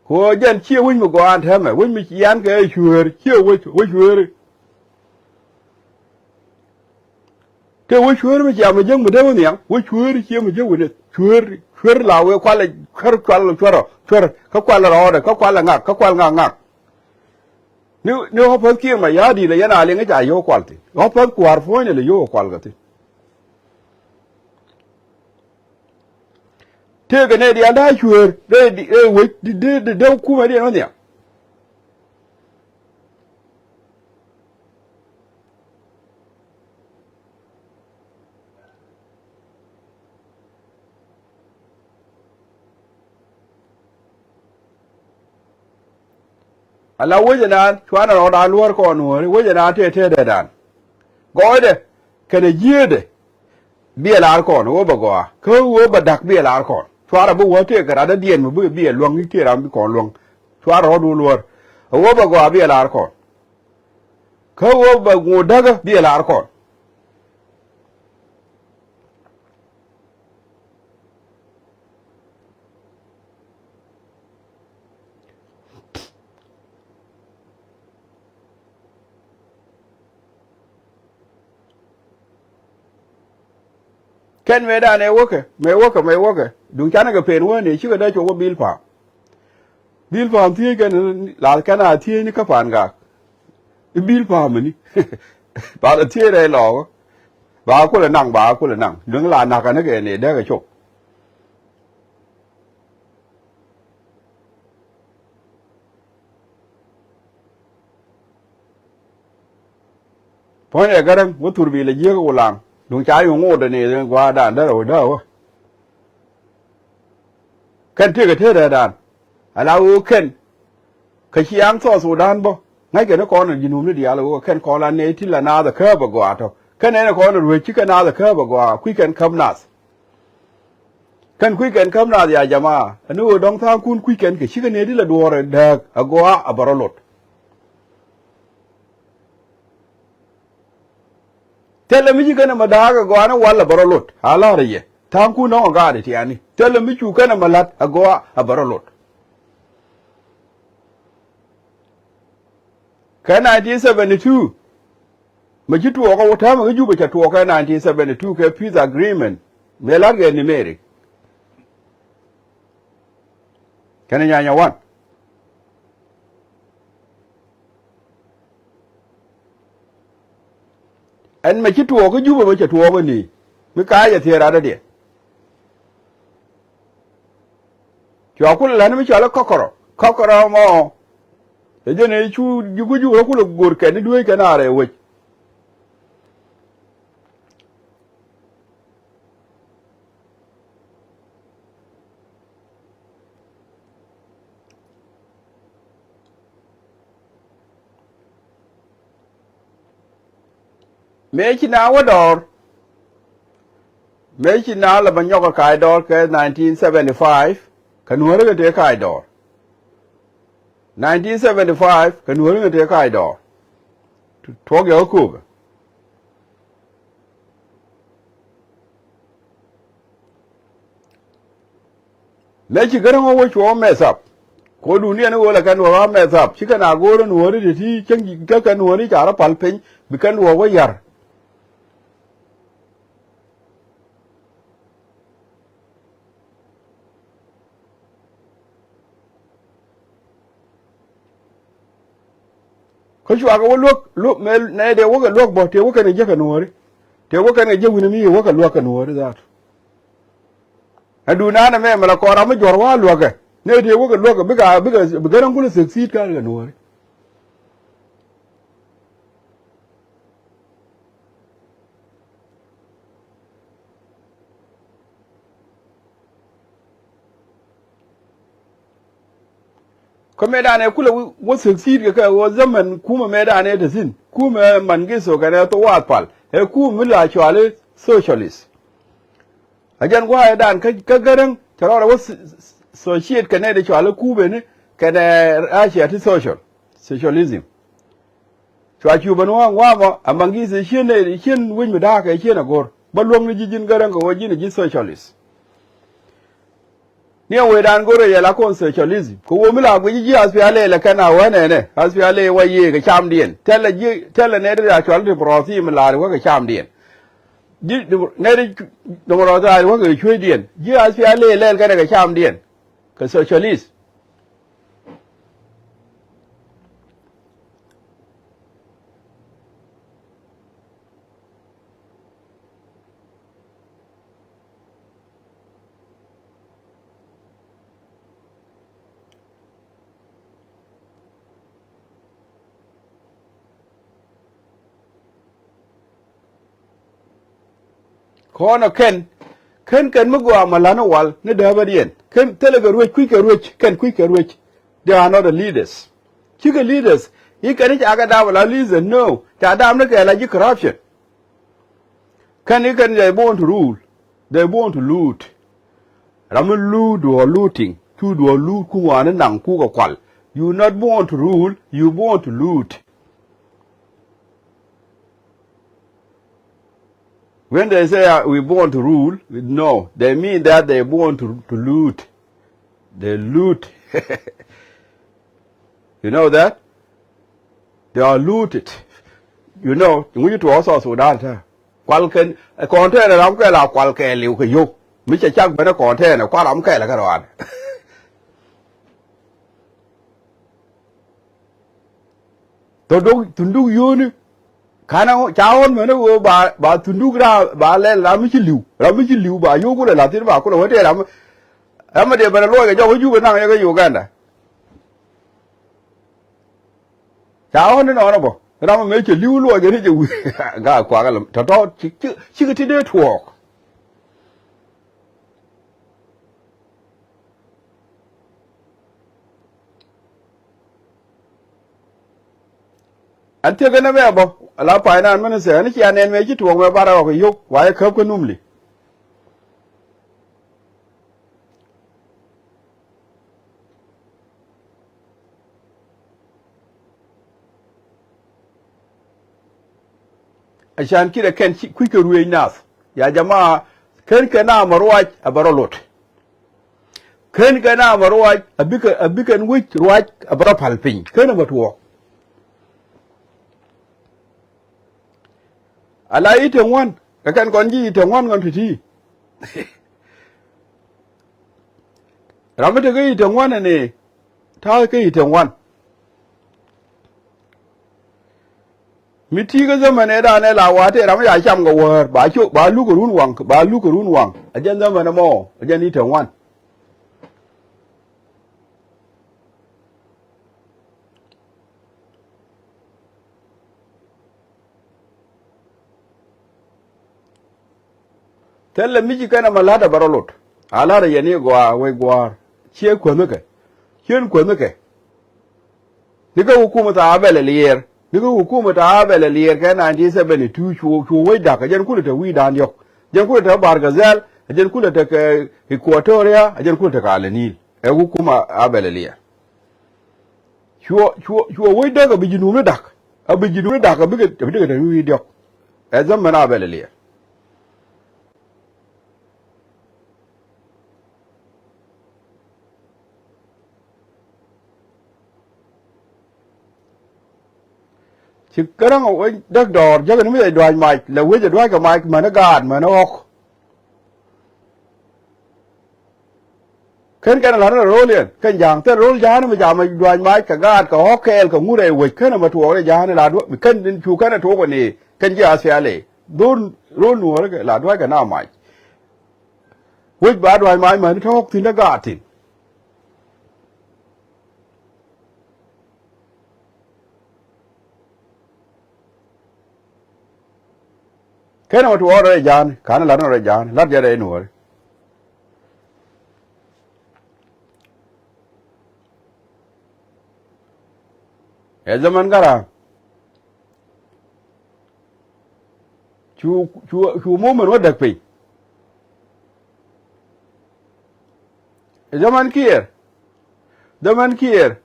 Kɛ ɣöö jɛn ciɛ wec mi gɔaa ɛn täämɛ, wec mi cian kɛ cueer, ciɛ wec, wec cueeri. Tëë wec cueeri mi cia mi jiäk mi dee wä nhiam, wec cueeri ciɛ mi jiäk wä ni cueeri, cueeri la wee kualɛ cuɛr, cual cuɛr, cuɛr, kä kualɛ rɔɔdɛ, kä kualɛ ŋak, kä kual ŋak ŋak. Ni, ni ɣɔ̱päth kiɛ ma ya̱a̱ di̱i̱t la yɛn a liŋ i̱ ca yio̱w kual thi̱n. Ɣɔ̱päth kua̱r puɔ̱nyɛ la yio̱w kual kɛ thi̱n. Tëëkɛ nɛy diaal da̱a̱ cuëër rɛy, rɛy wec di, di, di, dee kumɛdiɛn wä nhiam. Ala wec ɛnan cuanɛ rɔɔdan luäär kɔn nuääri, wec ɛnan tëë tëë dɛɛdan. Gɔɔydɛ kɛnɛ jiäätdɛ biɛ laar kɔn ɣöö bɛ gɔaa, kä ɣöö bɛ da̱k biɛ laar kɔn. Cuarɛ bi wä tëëkɛ radädiɛn mi bi, biɛ luäŋ i̱ tëë ram bi kɔn luäŋ. Cuarɛ rɔɔdun luäär ɣöö bɛ gɔaa biɛ laar kɔn. Kä ɣöö bɛ ŋo̱o̱k däkä biɛ laar kɔn. Kɛn mëëdan ɛ wäkɛ, mëë wäkɛ, mëë wäkɛ. Duŋ canɛ kɛ pen wäni cikɛ dee cok wä bil pa̱a̱m. Bil pa̱a̱m thiec kɛn, lath kɛn a thiec ni kä pa̱a̱n gak. I̱ bil pa̱a̱m ni. Ba lɛ thiec rɛy lɔɔkä. Ba kulɛ naŋ, ba kulɛ naŋ. Duŋ la nakä ni kɛ ni dee kɛ cok. Puɔ̱nydɛ Gäräŋ wä thur bi lɛ jiäk Ulaŋ. Duŋ ca yio̱ŋ ŋot dee ni gua̱a̱r dan dee rɛw dee wä. Kɛn tëëkɛ tëë dee dan. Ala ɣöö kɛn kä ciaŋ South Sudan bä. Ŋäckɛ ni kɔn ɛ ji̱ nuum ni diaal ɣöö kɛn kɔn la nɛy ti la naath ɛ kääp ɛ gɔaa tɔ̱. Kɛn ɛn ɛ kɔn ɛ ruec ci kɛ naath ɛ kääp ɛ gɔaa kui̱ kɛn käp naath. Kɛn kui̱ kɛn käp naath ya jamaa. Ɛn ɣöö dɔ̱ŋ tha̱a̱ŋkun kui̱ kɛn kɛ cikɛ nɛy ti la duɔ̱ɔ̱r ɛ dääk ɛ gɔaa ɛ bɛ rɔ lot. Thilɛ mi ci kɛn ɛmɛ da̱a̱k ɛ gɔaa ni wal ɛ bɛ rɔ lot a la̱r ɛ yɛ. Tha̱a̱ŋkun nɔŋ ɛ gaat ɛ tiani. Thilɛ mi cu kɛn ɛmɛ la̱t ɛ gɔaa ɛ bɛ rɔ lot. Kɛ nineteen seventy two, mɛ ci tuɔɔk ɛ wä täämɛ kä Jubɛ cɛ tuɔɔk kɛ nineteen seventy two kɛ peace agreement. Mëë la̱t kɛ Nimeri. Kɛnɛ nyanya wan. Ɛn mɛ ci tuɔɔk kä Jubɛ mɛ cɛ tuɔɔk ɛ ni. Mi ka̱a̱c ɛ thiee radɔ̱diɛn. Cua kulɛ la̱t ni mi cɔal i̱ kɔkɔrɔ. Kɔkɔrɔ mɔ. Ɛ jɛn ɛ cu ji̱ gui̱c wä kulɛ go̱r kɛn i̱ dueec kɛn a rɛy wec. Mëë ci na wä dɔɔr. Mëë ci na lɛ bä nyɔk ɛ ka̱a̱c dɔɔr kɛ nineteen seventy five. Kɛ nuääri kɛ tëë ka̱a̱c dɔɔr. Nineteen seventy five kɛ nuääri kɛ tëë ka̱a̱c dɔɔr. Tuɔk yɛ kä kööbä. Mëë ci Gäräŋ ɣä wä cuɔ mess up. Kuɔdun yɛn ɣöö lɛ kɛn wä mess up ci kɛn a go̱o̱r ɛn ɣööri ti ti cäŋ kä kɛn ɣööri ca rɔ pal piny bi kɛn wä wä ya̱r. Kä cuakɛ wä luäk luäk mëë nɛy dee wä kɛ luäk bä tëë wä kɛn kɛ jiäk kɛ nuɔɔri. Tëë wä kɛn kɛ jiäk wi̱n mi wä kɛ luäk kɛ nuɔɔri dhaat. Ɛ duun naan ɛmɛ mɛ la kɔn ram mi juɔ̱r wa̱a̱ luäkɛ nɛy tëë wä kɛ luäk bikɛ bikɛ bikɛ ram kulɛ succeed ka̱n kɛ nuɔɔri. Kä mëëdan ɛ kulɛ wä succeed kɛ kɛ ɣöö zaman kumɛ mëëdan ɛ te thi̱n kumɛ Mengistu kɛnɛ thok wath pal ɛ kumɛ mi la cuali socialist. A jɛn gua̱a̱cdan kä kä Gäräŋ cɛ rɔɔdɛ wä succeed kɛnɛ ti cuali kumɛ ni kɛnɛ Russia ti social socialism. Cua Cuba ni ɣɔ̱a̱ŋ wa̱a̱mɔ a Mengistu ciën ciën wec mi da̱a̱kɛ ciën a go̱r bä luäŋni ji̱ ji̱n Gäräŋ kɛ ɣöö ji̱n a ji̱ socialist. Ni a wecdan go̱r ɛ yɛ la kɔn socialism kɛ ɣöö mi la guic ji̱ SPLA lɛ kɛn a wä nɛnɛ SPLA wä yiëë kɛ camdiɛn thilɛ ji̱ thilɛ nɛy ti a cual democracy mi la̱r wä kɛ camdiɛn. Ji̱ democracy wä kɛ cuecdiɛn ji̱ SPLA lɛl kɛnɛ kɛ camdiɛn kɛ socialist. Kɔn ɔ kɛn kɛn kɛn mi gɔaa mɛ la̱t ni wal ni dääpädiɛn kɛn thilɛ kɛ ruec kui̱c kɛ ruec kɛn kui̱c kɛ ruec. They are not the leaders. Cikɛ leaders i̱ kɛn i̱ ca kɛ dap ala leaders no ca dap ni kɛ la ji̱ corruption. Kɛn i̱ kɛn they born to rule. They born to loot. Ram mi loot duɔ̱ɔ̱r looting cu duɔ̱ɔ̱r loot ku ŋɔaani naŋ kukɛ kual. You not born to rule, you born to loot. When they say uh, we born to rule, no, they mean that they born to, to loot. They loot. You know that? They are looted. You know, ŋuci tuɔɔk South Sudan te. Kual kɛn, ɛ container ram kɛl a kual kɛɛliw kɛ yio̱w. Mi cɛ cak ben ɛ container kual ram kɛɛl kɛ rɔan. Tɔ dok thunduk yio̱o̱ni. Kanɛ ca ɣɔn mɛn ɣöö ba ba thunduk ra ba lɛl ram mi ci li̱w ram mi ci li̱w ba yio̱w kulɛ la̱thin ba kulɛ wä tëë ram. Ram mi dee ben ɛ luɔc kɛ jɔk kä Jubɛ naŋ yɛ kä Uganda. Ca ɣɔn ni nɔɔnɔ bä ram mi mëë cɛ li̱w luɔc kɛ ni cɛ wi̱i̱ gaa kuakä lɛ tɔ̱tɔ̱. Cikɛ ti dee tuɔɔk. Ɛn thiek ɛn ɛmɛ bä ala finance minister ɛn cia nɛn mëë ci tuɔɔk mɛ bar ɛ ɣɔk ɛ yio̱k wa yɛ käp kä numli. Acan kiɛ kɛn ci kui̱c kɛ ruëëc nath. Ya jama, ken kɛ nam a ruac a bɛ rɔ lot. Ken kɛ nam a ruac a bikɛ, a bikɛn wec ruac a bɛ rɔ pal piny. Ken a mɛ tuɔɔk. Ala i̱ te ŋuan kɛ kɛn kɔn ji̱ i̱ te ŋuan ŋɔn ti̱ti̱. Ram mi te kä i̱ te ŋuan ɛn ëë ta̱a̱ kä i̱ te ŋuan. Mi ti̱i̱ kä dhamɛn ëë da̱a̱n ëë la wa̱a̱ tëë ram mi ca cam kɛ wäär ba cok ba luk kɛ run waŋ, ba luk kɛ run waŋ. A jɛn dhamɛn ɛmɔ a jɛn i̱ te ŋuan. Thilɛ mi ci kɛn ɛmɛ la̱t ɛ bɛ rɔ lot. A la̱t ɛ yɛn i̱ gɔaa wec gua̱a̱r ciɛ kuänh kɛ. Ciɛn kuänh kɛ. Ni kä hukumä tha̱a̱ bɛl ɛ liɛɛr. Ni kä hukumä tha̱a̱ bɛl ɛ liɛɛr kɛ nineteen seventy-two cu, cu wec da̱k ɛ jɛn kulɛ te wi̱i̱dan diɔ̱k. Jɛn kulɛ te Bahr el Ghazal, ɛ jɛn kulɛ te kɛ Equatoria, ɛ jɛn kulɛ te kɛ Ala Nil. Ɛ hukumä a bɛl ɛ liɛɛr. Cuɔ, cuɔ, cuɔ wec däk a bi ji̱ nuuni da̱k. A bi ji̱ nuuni da̱k a bikɛ, a bi tekɛ te wi̱i̱ diɔ̱k. Ɛ dhamɛn a bɛl ɛ liɛɛr. Ci käräŋ a wec däk dɔɔr jäkɛ ni mi jɛ dua̱c mac lɛ wec a dua̱ckɛ mac män ɛ gaat män ɛ ɣɔ̱k. Ken kɛn la̱t ni rɛ ro̱l yɛn kɛn ja̱a̱ŋ thil ro̱l ja̱a̱n mi ca mɛ dua̱c mac kɛ gaat kɛ ɣɔ̱k kɛɛl kɛ ŋut rɛy wec ken ɛmɛ tuɔɔk rɛy ja̱a̱n la dua̱c mi ken cu kɛn ɛ tuɔɔk ɛ ni kɛn ji̱ a thial ëë. Dho̱r ro̱l nuɔ̱ɔ̱r kɛ la dua̱c kɛ na mac. Wec ba dua̱c mac mäni tɔ̱ɔ̱k thi̱n dee gaat thi̱n. Kenɛ mɛ tuɔɔk rɛy ja̱a̱ni ka̱n la̱t nɔ rɛy ja̱a̱ni la̱t jɛ rɛy nuɔ̱ɔ̱ri. Ɛ dhamɛn Garaŋ cu, cu, cu movement wä däk piny. Ɛ dhamɛn Kiir, dhamɛn Kiir.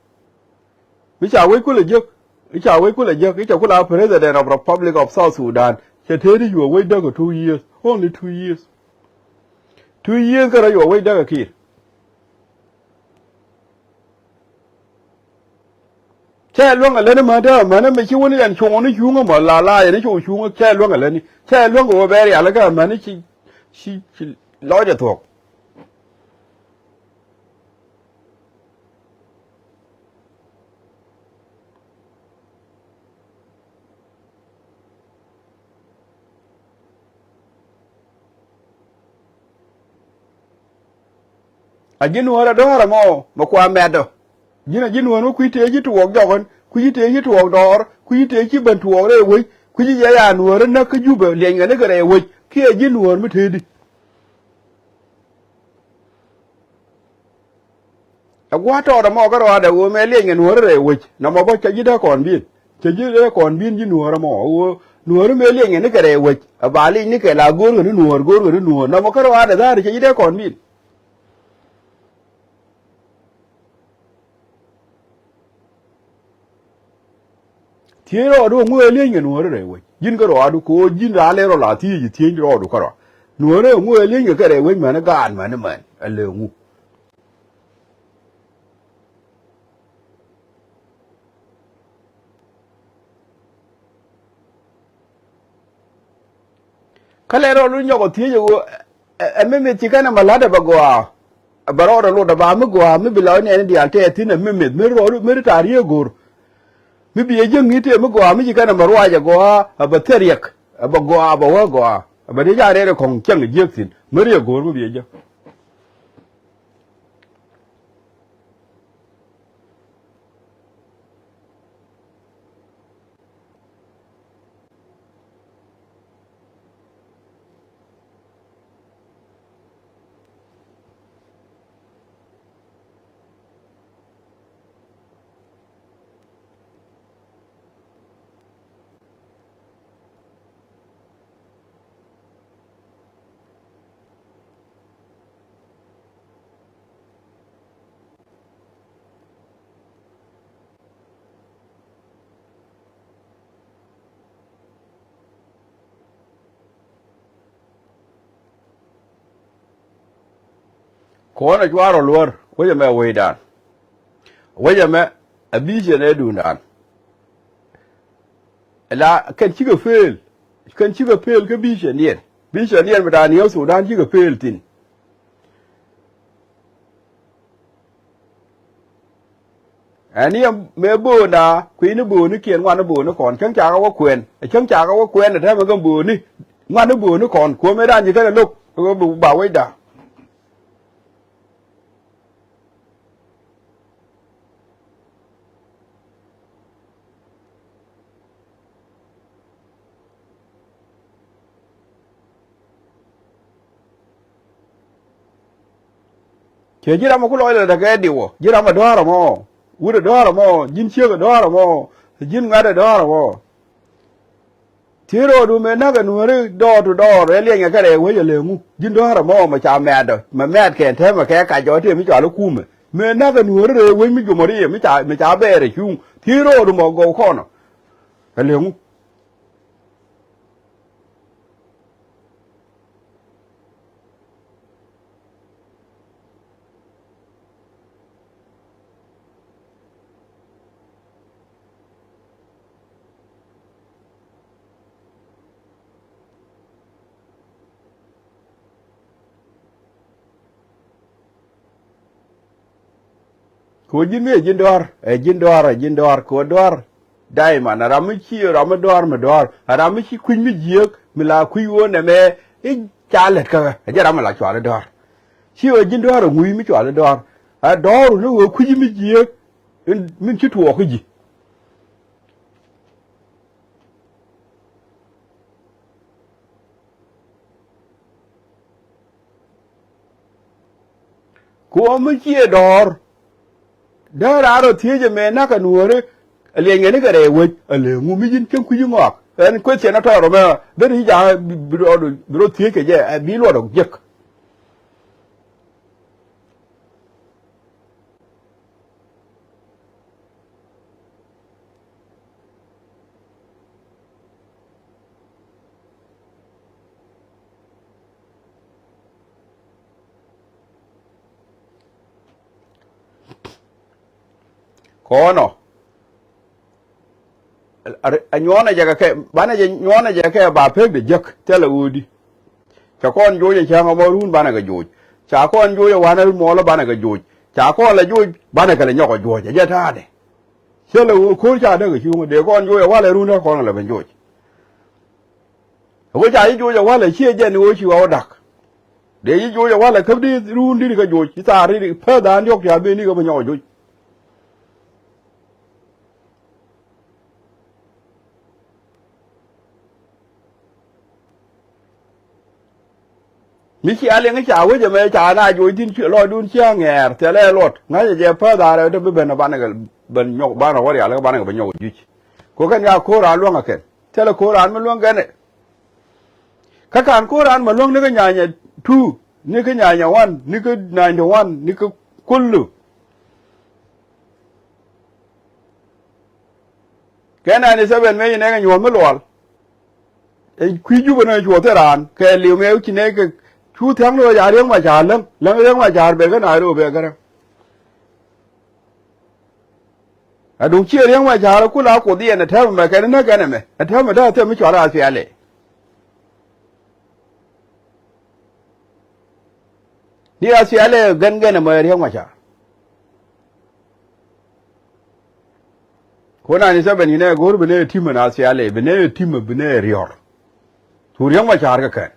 Mi ca wec kulɛ jek, mi ca wec kulɛ jek, mi ca kulɛ a President of Republic of South Sudan. Cɛ tëëdi yuɔ wec däk ɛ two years, only two years. Two years kärɛ yuɔ wec däk ɛ Kiir. Cɛ luäŋ ɛ lätni mäni dee mäni mi ci wä ni yɛn cuɔ̱ŋ ni cuŋä mɔ la la yɛn cuɔ̱ŋ cuŋä cɛ luäŋ ɛ lätni cɛ luäŋ kɛ wä bɛ rial kä mäni ci, ci, ci lɔcdɛ thuɔ̱k. A ji̱ nuɔ̱ɔ̱r a dɔ̱ɔ̱r ɛmɔ mɛ kua mɛtdɔ. Ji̱n a ji̱ nuɔ̱ɔ̱r mi kui̱ tëë ji̱ tuɔɔk jɔk ɛn kui̱ ji̱ tëë ji̱ tuɔɔk dɔɔr kui̱ ji̱ tëë ji̱ ben tuɔɔk rɛy wec kui̱ ji̱ jɛ ya nuɔ̱ɔ̱r näk kä Jubɛ liɛny kɛ ni kɛ rɛy wec kiɛ ji̱ nuɔ̱ɔ̱r mi tëëdi. Ɛ gua̱a̱th tɔɔt ɛmɔ kä rɔaadɛ ɣöö mëë liɛny kɛ nuɔ̱ɔ̱ri rɛy wec nɔmɔ bä cɛ ji̱ dee kɔn bi̱i̱n. Cɛ ji̱ dee kɔn bi̱i̱n ji̱ nuɔ̱ɔ̱r ɛmɔ ɣöö nuɔ̱ɔ̱ri mëë liɛny kɛ ni kɛ rɛy wec ɛ ba liɛny ni kɛ la go̱o̱r kɛ ni nuɔ̱ɔ̱r go̱o̱r kɛ ni nuɔ̱ɔ̱r nɔmɔ kä rɔaadɛ dha̱a̱ri cɛ ji̱ dee kɔn bi̱i̱n. Thiec rɔɔdu ŋu ɛ lieny kɛ nuɔ̱ɔ̱ri rɛy wec ji̱n kä rɔɔdu kɛ ɣöö ji̱n raa lɛ rɔ la thiec ji̱ thiec rɔɔdu kä rɔɔdu. Nuɔ̱ɔ̱ri ŋu ɛ lieny kɛ kɛ rɛy wec mɛn gaat mɛn mɛn ɛ lɛ ŋu. Kä lɛ rɔɔdu nyɔk ɔ thiec ɛ ɣöö ɛ, ɛ, ɛ mi mith ci kɛn ɛ mɛ la̱t ɛ bɛ gɔaa. Ɛ bɛ rɔɔdɛ lot ɛ ba mi gɔaa mi bi la ɣän nɛɛni diaal tɛɛth thi̱n ɛ mi mith mi rɔɔdu mi ri ta̱a̱ riee go̱r. Mi bi ɛ jiäk ŋi̱i̱t tëë mi gɔaa mi ci kɛn ɛ mɛ ruac ɛ gɔaa ɛ bɛ thil riɛk ɛ bɛ gɔaa ɛ bɛ wä gɔaa ɛ bɛ dee ca rɛɛr ɛ kɔ̱ŋ cäŋ ɛ jiäk thi̱n mi ri ɛ go̱r mi bi ɛ jiäk. Kɔn ɛ cuarɛ luɔr wec ɛmɛ wecdan. Wec ɛmɛ a vision ɛ duundan. La kɛn cikɛ pëël, kɛn cikɛ pëël kä vision yɛn, vision yɛn mi da̱a̱n yɛ Sudan cikɛ pëël thi̱n. Ɛn yɛ mëë böönda kui̱ni bööni kiɛn ŋuani bööni kɔn cäŋ cakɛ wä kuɛn, cäŋ cakɛ wä kuɛn ɛ tɛmɛ kɛ bööni ŋuani bööni kɔn kuɔ̱mɛ da̱a̱n ci kɛn ɛ lo̱k. Ba wecda. Ciɛ ji̱ ram ɛ ku lɔc lɛ tekɛ diwɔ, ji̱ ram ɛ dɔ̱ɔ̱r ɛmɔ, wut ɛ dɔ̱ɔ̱r ɛmɔ, ji̱n ciek ɛ dɔ̱ɔ̱r ɛmɔ, ji̱n ŋuɛ̈t ɛ dɔ̱ɔ̱r ɛmɔ. Thiec rɔɔdu mëë näk ɛ nuääri door to door ɛ liɛnyɛ kɛ rɛy wec ɛ leŋu, ji̱n dɔ̱ɔ̱r ɛmɔ mɛ ca mɛ̈tdɔ mɛ mɛ̈t kɛn täämɛ kɛ kac jɔɔt tëë mi cɔal i̱ kumɛ. Mëë näk ɛ nuääri rɛy wec mi jomɔ riɛm mi ca, mi ca bɛɛr ɛ cuŋ. Thiec rɔɔdu mɔ gɔw kɔnɔ ɛ leŋu. Kɛ ɣöö ji̱n mi ɛ ji̱n dɔ̱a̱r, ɛ ji̱n dɔ̱a̱r, ɛ ji̱n dɔ̱a̱r, kɛ ɣöö dɔ̱a̱r. Daiman, a ram mi ci, ram mi dɔ̱a̱r mi dɔ̱a̱r, a ram mi ci kui̱ny mi jiääk, mi la kui̱ ɣöö nɛmɛ i̱ ca lät kä ɣä, ɛ jɛn ram mi la cuali dɔ̱a̱r. Ci ɣöö ji̱n dɔ̱a̱r ɛ ŋui̱ mi cuali dɔ̱a̱r. A dɔ̱a̱r wun i̱ ɣöö kui̱c mi jiääk, in, min ci tuɔɔk kä ji̱. Kɛ ɣöö mi ciɛ dɔ̱ɔ̱r. Dee raan rɔ thiec ɛmɛ näk ɛ nuɔ̱ɔ̱ri, ɛ liɛny ŋɛni kɛ rɛy wec, ɛ lëë ŋu mi ji̱n cäŋ kui̱c i̱ ŋɔak. Ɛn question ɛ tɔɔr ɛmɛ, ben i̱ ja̱a̱ŋ bi, bi rɔ, bi rɔ thiec kɛ jɛ, ɛ bi luɔt ɛ jek. Kɔnɔ. A nyuɔnɛ jɛ kɛ, banɛ jɛ nyuɔnɛ jɛ kɛ ba pek de jek, thilɛ ɣöödi. Ca kɔn joc ɛ cäŋ ɛmɔ run banɛ kɛ joc. Ca kɔn joc ɛ wanɛ muɔlä banɛ kɛ joc. Ca kɔn lɛ joc banɛ kɛ lɛ nyɔk ɛ juɔc ɛ jɛ ta̱a̱dɛ. Thilɛ ɣöö ko̱r ca däk ɛ cuŋä dee kɔn joc ɛ walɛ run dee kɔn lɛ ben joc. Ɛ wec ca ji̱ joc ɛ walɛ ciɛ jɛn ɣöö ci ɣɔw da̱k. Dee ji̱ joc ɛ walɛ käp di run di̱t kɛ joc ci thaar ri päth da̱a̱n diɔ̱k ca ben ni kɛ bä nyɔk ɛ joc. Mi cia liŋ ca wec ɛmɛ ca na joc thi̱n lɔcdun cia ŋɛɛr thilɛ luɔt ŋa̱cä jɛ päth da̱a̱n rɛw te bi ben ɛ banɛ kɛ ben nyɔk banɛ wä rial kä banɛ kɛ ben nyɔk ɛ juc. Kɛ kɛn ca ko̱r raan luäŋ ɛ kɛn. Thilɛ ko̱r raan mi luäŋ kɛn ɛ. Kä ka̱n ko̱r raan mɛ luäŋ ni kä nyanya two, ni kä nyanya one, ni kä ninety one, ni kä kullu. Kɛ ninety seven mëë ci nɛɛkɛ nyuɔ̱th mi luɔl. Ɛ kui̱ Jubɛ ni cuɔth thil raan kɛ liw mëë ci nɛɛkɛ cu thia̱ŋ ni ɣöö ca Riek Macar läŋ, läŋ Riek Macar bɛ kä Nairobi bɛ kärä. Aduŋ ciɛ Riek Macar ku la Kuoth yɛn ɛ tɛmɛ mɛ kɛn näk kɛn ɛmɛ ɛ tɛmɛ dee a thɛm mi cual a thialɛ. Ni a thialɛ gɛn gɛn ɛmɛ Riek Macar. Ku ninety seven inɛ go̱o̱r bi nɛ timɛ na thialɛ bi nɛ timɛ bi nɛ riɔr. Cu Riek Macar kɛ kɛn.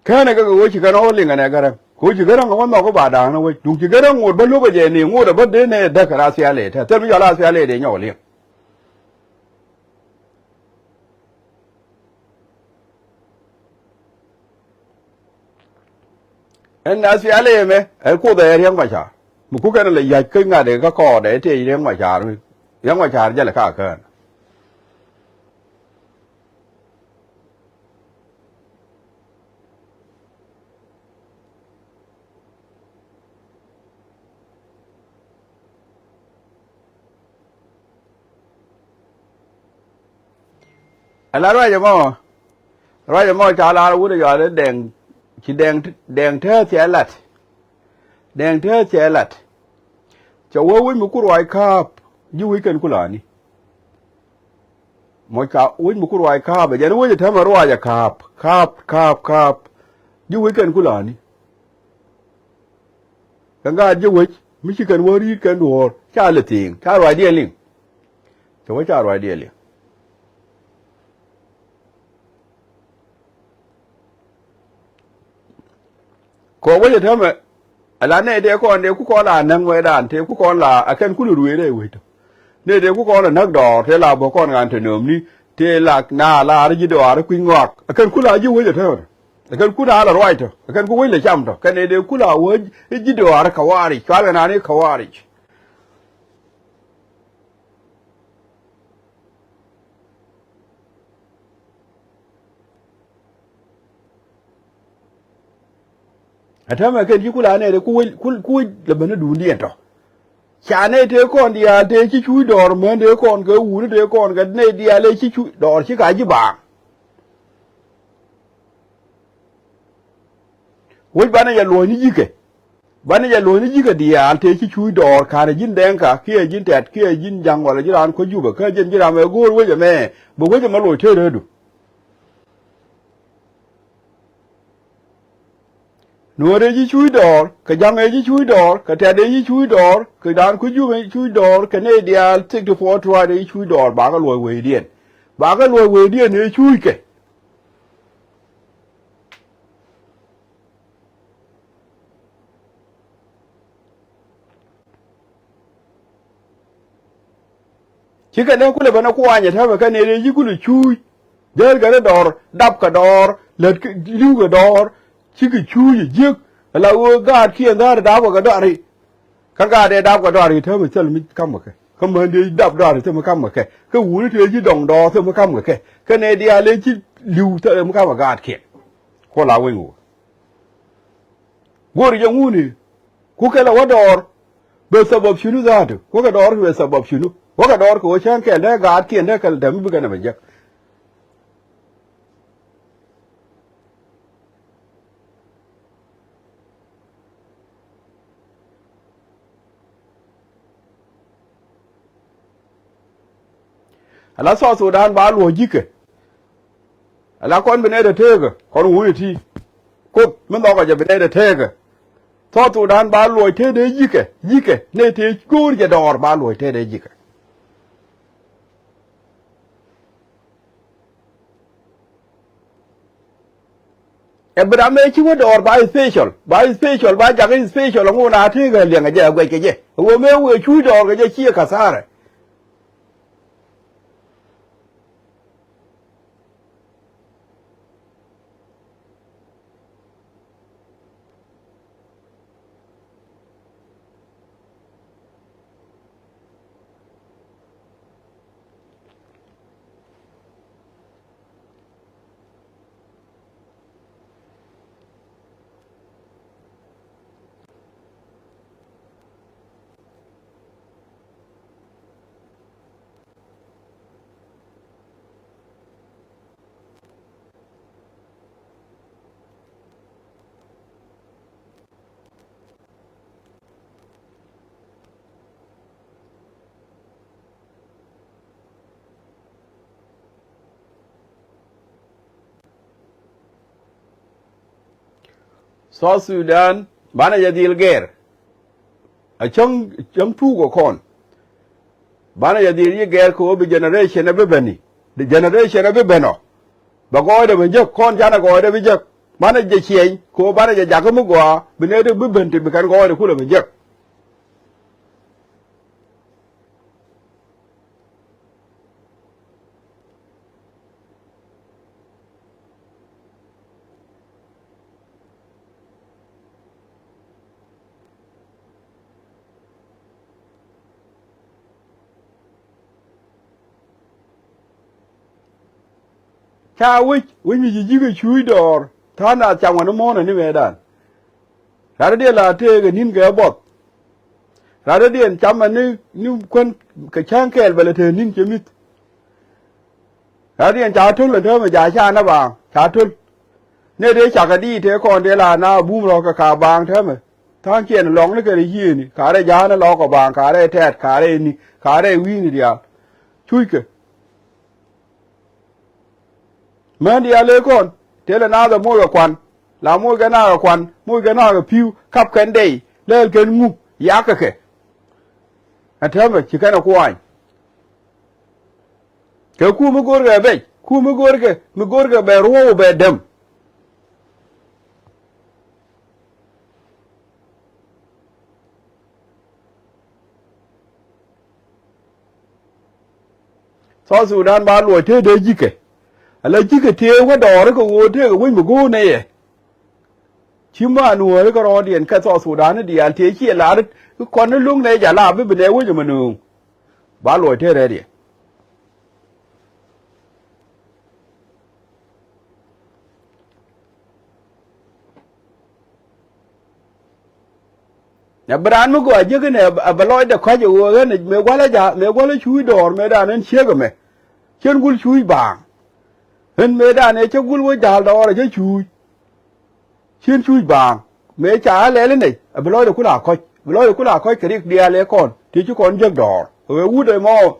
Kɛnɛ kɛ kɛ ɣöö ci kɛn ɣɔw liŋɛ nɛ Gäräŋ kɛ ɣöö ci Gäräŋ ɛ wä nhɔk kä ba da̱a̱n ɛ wec duŋ ci Gäräŋ ŋot bä lo̱pä jɛ ni ŋot ɛ bä dee nɛ däk kɛ ra thialɛ tɛ thil mi cɔal a thialɛ dee nyɔk liŋ. Ɛn a thialɛ mɛ ɛ Kuoth ɛ Riek Macar mi ku kɛn lɛ ya̱c kä ŋa̱t ɛ kä kɔɔdɛ tëë Riek Macar mi Riek Macar jälɛ ka kään. Ala ruacɛ mɔ ruacɛ mɔ ca lar wut ɛ yɔal i̱ dɛŋ. Ci Dɛŋ, Dɛŋ Tɛth cɛ lat. Dɛŋ Tɛth cɛ lat. Cɛ wee wec mi ku ruac ka̱a̱p, ji̱ wec kɛn ku la̱a̱ni. Mɔc ka wec mi ku ruac ka̱a̱p, ɛ jɛn wec ɛ täämɛ ruac ɛ ka̱a̱p, ka̱a̱p, ka̱a̱p, ka̱a̱p. Ji̱ wec kɛn ku la̱a̱ni. Kɛ ŋa̱a̱t ji̱ wec mi ci kɛn wä ri̱i̱t kɛn duɔ̱ɔ̱r, ca lɛ thi̱i̱ŋ, ca ruacdiɛn liŋ. Cɛ wä ca ruacdiɛn liŋ. Kɛ wec ɛ täämɛ, ala nɛy tëë kɔn tëë ku kɔn la näk wecdan, tëë ku kɔn la a kɛn ku lɛ ruëëc rɛy wec tɔ. Nɛy tëë ku kɔn la näk dɔɔr, tëë la bä kɔn ɣan te nöömni, tëë la na la ri ji̱ dɔɔr kui̱ ŋɔak. A kɛn ku la ji̱ wec ɛ täämɛ. A kɛn ku la la ruac tɔ. A kɛn ku wec lɛ cam tɔ. Kɛn nɛy tëë ku la wec ji̱ dɔɔr kawaaric, cual kɛ naan i̱ kawaaric. Ɛ täämɛ kɛn ci ku la nɛy tëë ku wec, ku, ku wec lɛ ben ni duundiɛn tɔ. Ca nɛy tëë kɔn diaal tëë ci cuuc dɔɔr män tëë kɔn kɛ wuni tëë kɔn kɛ nɛy diaal ëë ci cuuc dɔɔr ci ka ji̱ baaŋ. Wec banɛ jɛ luɔ̱ny ni ji̱kɛ. Banɛ jɛ luɔ̱ny ni ji̱kɛ diaal tëë ci cuuc dɔɔr ka̱n ɛ ji̱n Dɛŋka kiɛ ji̱n Tɛt kiɛ ji̱n Ja̱ŋ walɛ ji̱ raan kuäc Jubɛ kä jɛn ji̱ ram ɛ go̱o̱r wec ɛmɛ. Bɛ wec ɛmɛ loc tëë rɛɛdu. Nuɔ̱ɔ̱r ëë ci cuuc dɔɔr, kɛ Ja̱ŋ ëë ci cuuc dɔɔr, kɛ Tɛt ëë ci cuuc dɔɔr, kɛ raan kuäc Jubɛ ëë ci cuuc dɔɔr, kɛ nɛy diaal thiek ti puɔ̱ɔ̱t tuaat ëë ci cuuc dɔɔr, bakɛ luɔ̱c wecdiɛn. Bakɛ luɔ̱c wecdiɛn ëë cuuckɛ. Cikɛ nɛ kulɛ ben ɛ kuanyɛ täämɛ kɛ nɛy tëë ci kulɛ cuuc. Dee kɛ ni dɔɔr, dap kɛ dɔɔr, lät kɛ, li̱w kɛ dɔɔr, cikɛ cuuc ɛ jiäk. Ala ɣöö gaatkiɛn dha̱a̱r dap kɛ dɔɔri. Kä gaat dee dap kɛ dɔɔri täämɛ thil mi ka̱m kɛ kɛ. Kä män dee dap dɔɔri thil mi ka̱m kɛ kɛ. Kä wuni tëë ci dɔŋ dɔɔr thil mi ka̱m kɛ kɛ. Kä nɛy diaal ëë ci li̱w thil mi ka̱m kɛ gaatkiɛn. Ku la wec ŋu. Go̱o̱ri jɛ ŋuni, ku kɛ lɛ wä dɔɔr, bɛ sabab cunu dhaatu, wä kɛ dɔɔr kɛ bɛ sabab cunu, wä kɛ dɔɔr kɛ wä cäŋ kɛl dee gaatkiɛn dee kɛl dee mi bikɛ nɛ bɛ jek. Ala South Sudan ba luɔ̱c ji̱kɛ. Ala kɔn bi nɛy dee teekä, kɔn wuni ti. Kuoth mi nhɔkɛ jɛ bi nɛy dee teekä. South Sudan ba luɔc te dee ji̱kɛ, ji̱kɛ, nɛy te go̱o̱r jɛ dɔɔr ba luɔc te dee ji̱kɛ. Ɛ bi ram ëë ci wä dɔɔr ba special, ba special, ba jakä special, ɛŋu na teekä liɛŋɛ jɛ ɛ guɛckɛ jɛ. Ɛ ɣöö mëë wëë cuuc dɔɔr kɛ jɛ ciɛ kathara. South Sudan banɛ jɛ dhil gɛr. A cäŋ, cäŋ tuuk ɔ kɔn. Banɛ jɛ dhil yi gɛr kɛ ɣöö bi generation ɛ bi beni. Di generation ɛ bi ben ɔ. Bɛ gɔɔydɛ bi jek kɔn canɛ gɔɔydɛ bi jek. Banɛ jɛ ciɛny kɛ ɣöö banɛ jɛ jakä mi gɔaa bi nɛy ti bi ben ti bi kɛn gɔɔydɛ kulɛ bi jek. Ca wec, wec mi ci ji̱ kɛ cuuc dɔɔr tha̱a̱ŋ naath cam ɣän i̱ muɔ̱ɔ̱n ɛ ni mëëdan. Rat dee la tëëkɛ ni̱n kɛ buɔth. Rat dee camɛ ni, ni kuän kɛ cäŋ kɛɛl bɛ lɛ te ni̱n cɛ mi̱th. Rat dee ca töl ɛn täämɛ ja̱ ca nɛ baaŋ ca töl. Nɛ tëë cakɛ diit tëë kɔn dee la na bum rɔ̱ kɛ ka baaŋ täämɛ. Tha̱a̱ŋ ciɛn lɔŋni kɛnɛ yiëëni, ka rɛy ja̱a̱n lɔɔk kɛ baaŋ, ka rɛy tɛ̈t, ka rɛy ni, ka rɛy wi̱i̱ni diaal. Cuckɛ. Män diaal ëë kɔn, tëë lɛ naath ɛ moc kɛ kuan, la moc kɛ naak kɛ kuan, moc kɛ naak kɛ pi̱w, kap kɛn dɛy, lɛɛl kɛn ŋu, yakɛ kɛ. Ɛn täämɛ ci kɛn ɛ kuany. Kɛ ku mi go̱o̱rkɛ bɛc, ku mi go̱o̱rkɛ, mi go̱o̱rkɛ bɛ ruɔ̱w bɛ däm. South Sudan ba luɔc tëë dee ji̱kɛ. Ala ji̱kɛ tëë wä dɔɔri kɛ ɣöö tëëkɛ wec mi go̱o̱r nɛy ɛ. Ci ma nuääri kärɔɔdiɛn kä South Sudan ni diaal tëë ciɛ lar kɔn ni lo̱ŋ nɛy jɛ la bi bi nɛy wec ɛmɛ nööŋ. Ba luɔc tëë rɛɛdiɛn. Nɛ bi raan mi gɔaa jiäk inɛ a bɛ lɔcdɛ kɔ̱a̱c ɛ ɣöö ɣän mëë gua̱lä ja̱, mëë gua̱lä cuuc dɔɔr mëë dan ɣän ciek ɛmɛ. Cien gul cuuc baaŋ. Ɣän mëë dan ëë cä gul wä ja̱l dɔɔr ɛ cä cuuc. Cien cuuc baaŋ. Mëë ca ɣä lɛl inɛ a bɛ lɔcdɛ kula kɔ̱c, bɛ lɔcdɛ kula kɔ̱c kɛ rik diaal ëë kɔn tëë ci kɔn jiäk dɔɔr. Ɣöö wut ɛmɔ,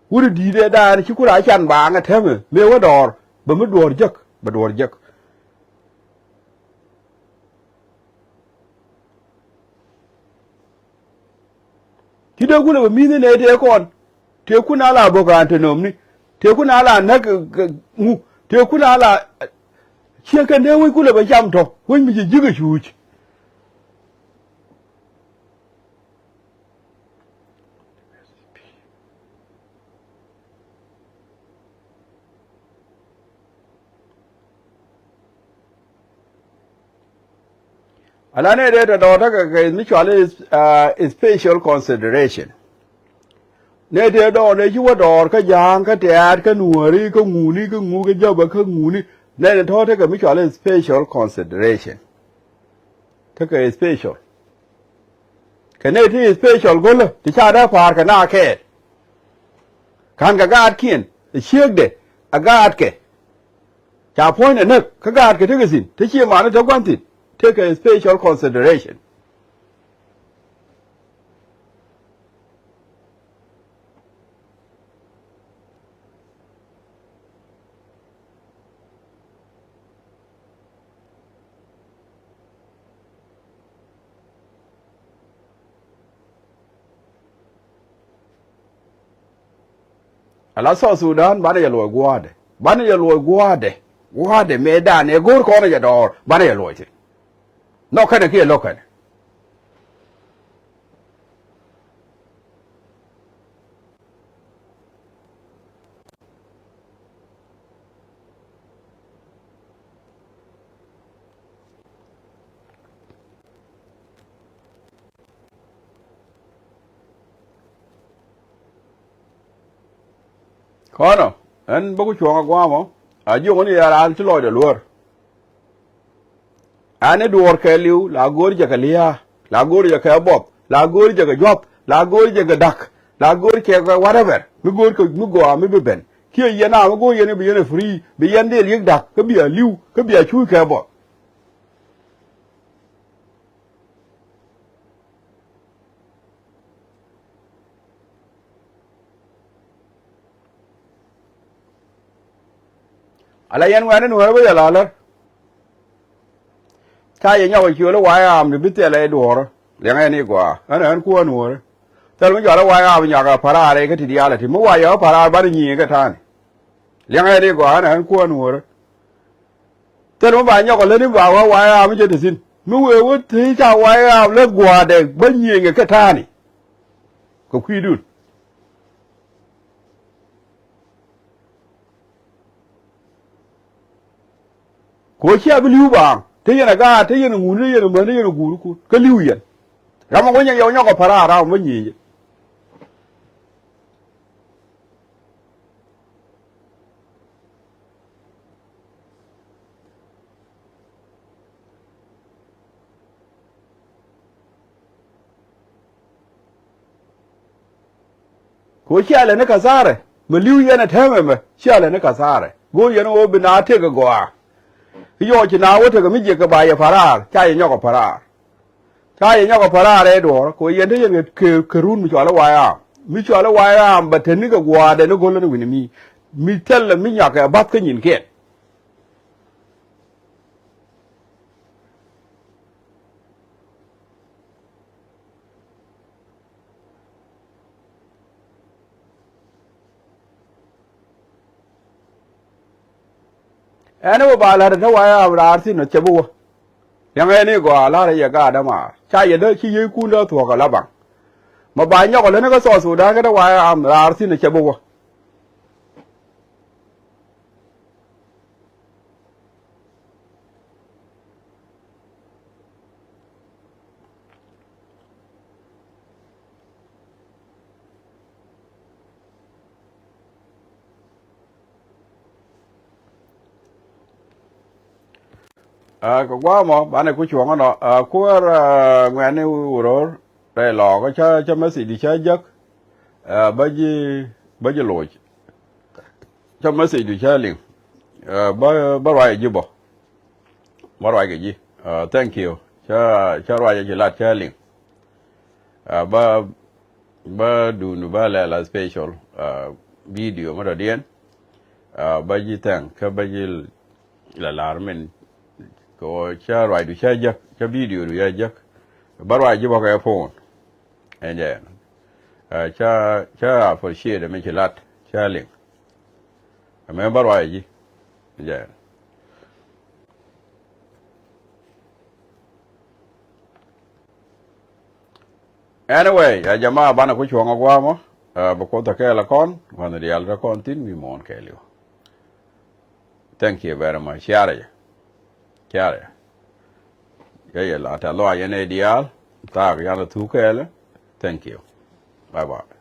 wut ɛ di̱i̱t ëë dan ci kula can baaŋ ɛ täämɛ mëë wä dɔɔr bɛ mi duɔ̱ɔ̱r jiäk, bɛ duɔ̱ɔ̱r jiäk. Ci dee kun a bɛ mi̱th inɛ tëë kɔn. Tëë kun a la bo̱k raan te nöömni. Tëë kun a la näk, eh, ŋu. Tëë kun a la, eh, ciɛ kɛn dee wec kun a bɛ cam tɔ̱. Wec mi ci ji̱k a cuuc. Ala nɛ dee tɔ dɔɔr tekɛ kɛ mi cuali, ah, special consideration. Nɛ dee dɔɔr nɛ ci wä dɔɔr kä ja̱a̱ŋ kä tɛ̈t kä nuääri kä ŋuni kä ŋu kä jäpä kä ŋuni. Nɛ dee tɔ tekɛ mi cuali special consideration. Tekɛ special. Kɛ nɛy ti special go̱lä ti ca dee pa̱a̱r kɛ na kɛɛt. Ka̱n kɛ gaatkiɛn ɛ ciekdɛ ɛ gaatkɛ. Ca puɔ̱nydɛ näk kä gaatkɛ tekɛ thi̱n te ciɛ mani te gua̱n thi̱n. Tekɛ special consideration. Ala South Sudan banɛ yɛ luɔc gua̱a̱dɛ, banɛ yɛ luɔc gua̱a̱dɛ, gua̱a̱dɛ mëë danɛ go̱o̱r kɔn yɛ dɔɔr banɛ yɛ luɔc thi̱n. Nhɔk kɛnɛ kiɛ lo̱k kɛnɛ. Kɔnɔ ɛn bä ku cuɔ̱ŋ a gua̱a̱mɔ a jiök ni yɛ raan ci lɔcdɛ luäär. Ɛn i̱ duɔ̱ɔ̱r kɛ li̱w la go̱o̱r jɛ kɛ lia̱a̱, la go̱o̱r jɛ kɛ buɔth, la go̱o̱r jɛ kɛ juɔ̱th, la go̱o̱r jɛ kɛ da̱k, la go̱o̱r jɛ kɛ whatever. Mi go̱o̱r kɛ mi gɔaa mi bi ben kiɛ yɛn a mi go̱o̱r yɛn i̱ bi yɛn ɛ free, bi yɛn dhil yiëk da̱k kä bia li̱w kä bia cuuc kɛ buɔth. Ala yɛn wɛ̈ni nuäärä bä yɛ la lär. Ca yɛ nyɔk ɛ ciöl i̱ wa̱a̱ am ti bi thilɛ i̱ duɔ̱ɔ̱rä. Liɛŋɛ ni gɔaa ɣän ɣän kuäär nuäärä. Thil mi jɔal i̱ wa̱a̱ am nyɔak ɛ pa̱raar ɛ kä ti diaal ɛ ti mi wa̱a̱ yɛ ɣä pa̱raar banɛ nyiëë kɛ ta̱a̱ni. Liɛŋɛ ni gɔaa ɣän ɣän kuäär nuäärä. Thil mi ba nyɔk ɛ lätni ba wä wa̱a̱ am cɛ te thi̱n mi wëë wä te ca wa̱a̱ am lät gua̱a̱dɛ bä nyiëëŋɛ kɛ ta̱a̱ni. Kɛ kui̱dun. Kɛ ɣöö cia bi li̱w baaŋ te yɛn ɛ gaat te yɛn ɛ ŋuni te yɛn ɛ män te yɛn ɛ guurikun kä li̱w yɛn. Ram ɛ wä nyɛ yɛ wä nyɔk ɛ pa̱raar ram ɛ bä nyiëëŋɛ. Kɛ ɣöö cia lɛ ni ka̱thaarɛ mɛ li̱w yɛn ɛ täämɛ mɛ cia lɛ ni ka̱thaarɛ go̱o̱r yɛn ɣöö bi naath tëëkɛ gɔaa. I̱ yɔɔc ci na wä tekɛ mi jiɛk kɛ ba yɛ pa̱raar, ca yɛ nyɔk ɛ pa̱raar. Ca yɛ nyɔk ɛ pa̱raar ɛ duɔ̱ɔ̱r, kɛ yɛn te yɛn kɛ, kɛ, kɛ run mi cɔal i̱ White Arm. Mi cɔal i̱ White Arm bɛ te ni kɛ gua̱a̱r dɛn i̱ go̱l ni wi̱ni mi. Mi thilɛ mi nyɔk kɛ ba̱th kä nyinkiɛn. Ɛn ɛ wä ba la̱t ɛ te White Arm raar thi̱n ɛ cɛ bi wä. Yɛŋ ɛn i̱ gɔaa la̱r ɛ yɛ gaat ɛmaar ca yɛ dee ci yiëëkun dee thuɔ̱k ɛ la baŋ. Mɛ ba nyɔk ɛ lätni kä South Sudan kä te White Arm raar thi̱n ɛ cɛ bi wä. Aa, kɛ gua̱a̱mɔ banɛ ku cuɔ̱ŋä nɔ, aa, kuäär, aa, ŋuɛ̈tni wuror rɛy lɔɔkä cä, cä message di cä jäk, aa, bä ji̱, bä ji̱ loc. Cä message du cä liŋ. Aa, bä, bä ruac ji̱ bä. Bä ruac kɛ ji̱. Aa, thank you. Cä, cä ruac ci lat cä liŋ. Aa, bä, bä dun bä lɛ la special, aa, video mä dɔ̱diɛn. Aa, bä ji̱ thank kä bä ji̱ la lar min kɛ ɣöö cä ruacdu cä jäk, cä video du cä jäk. Bä ruac ji̱ bä kɛ phone. Ɛn jɛ ɛn. Aa, cä, cä appreciate mi ci lat cä liŋ. Ɛmɛ bä ruac ji̱. Ɛn jɛ ɛn. Anyway, ya jama banɛ ku cuɔ̱ŋ a gua̱a̱mɔ, aa, bɛ Kuoth ɛ kɛɛl ɛ kɔn, gua̱n diaal te kɔn thi̱n wi̱i̱ muɔ̱ɔ̱n kɛɛliw. Thank you very much. Ciarɛ jɛ. Ciarɛ jɛ. Yɛ yɛ la tɛ luaac yɛn ɛ diaal, thaak yan a thuk kɛɛlɛ. Thank you. Bye bye.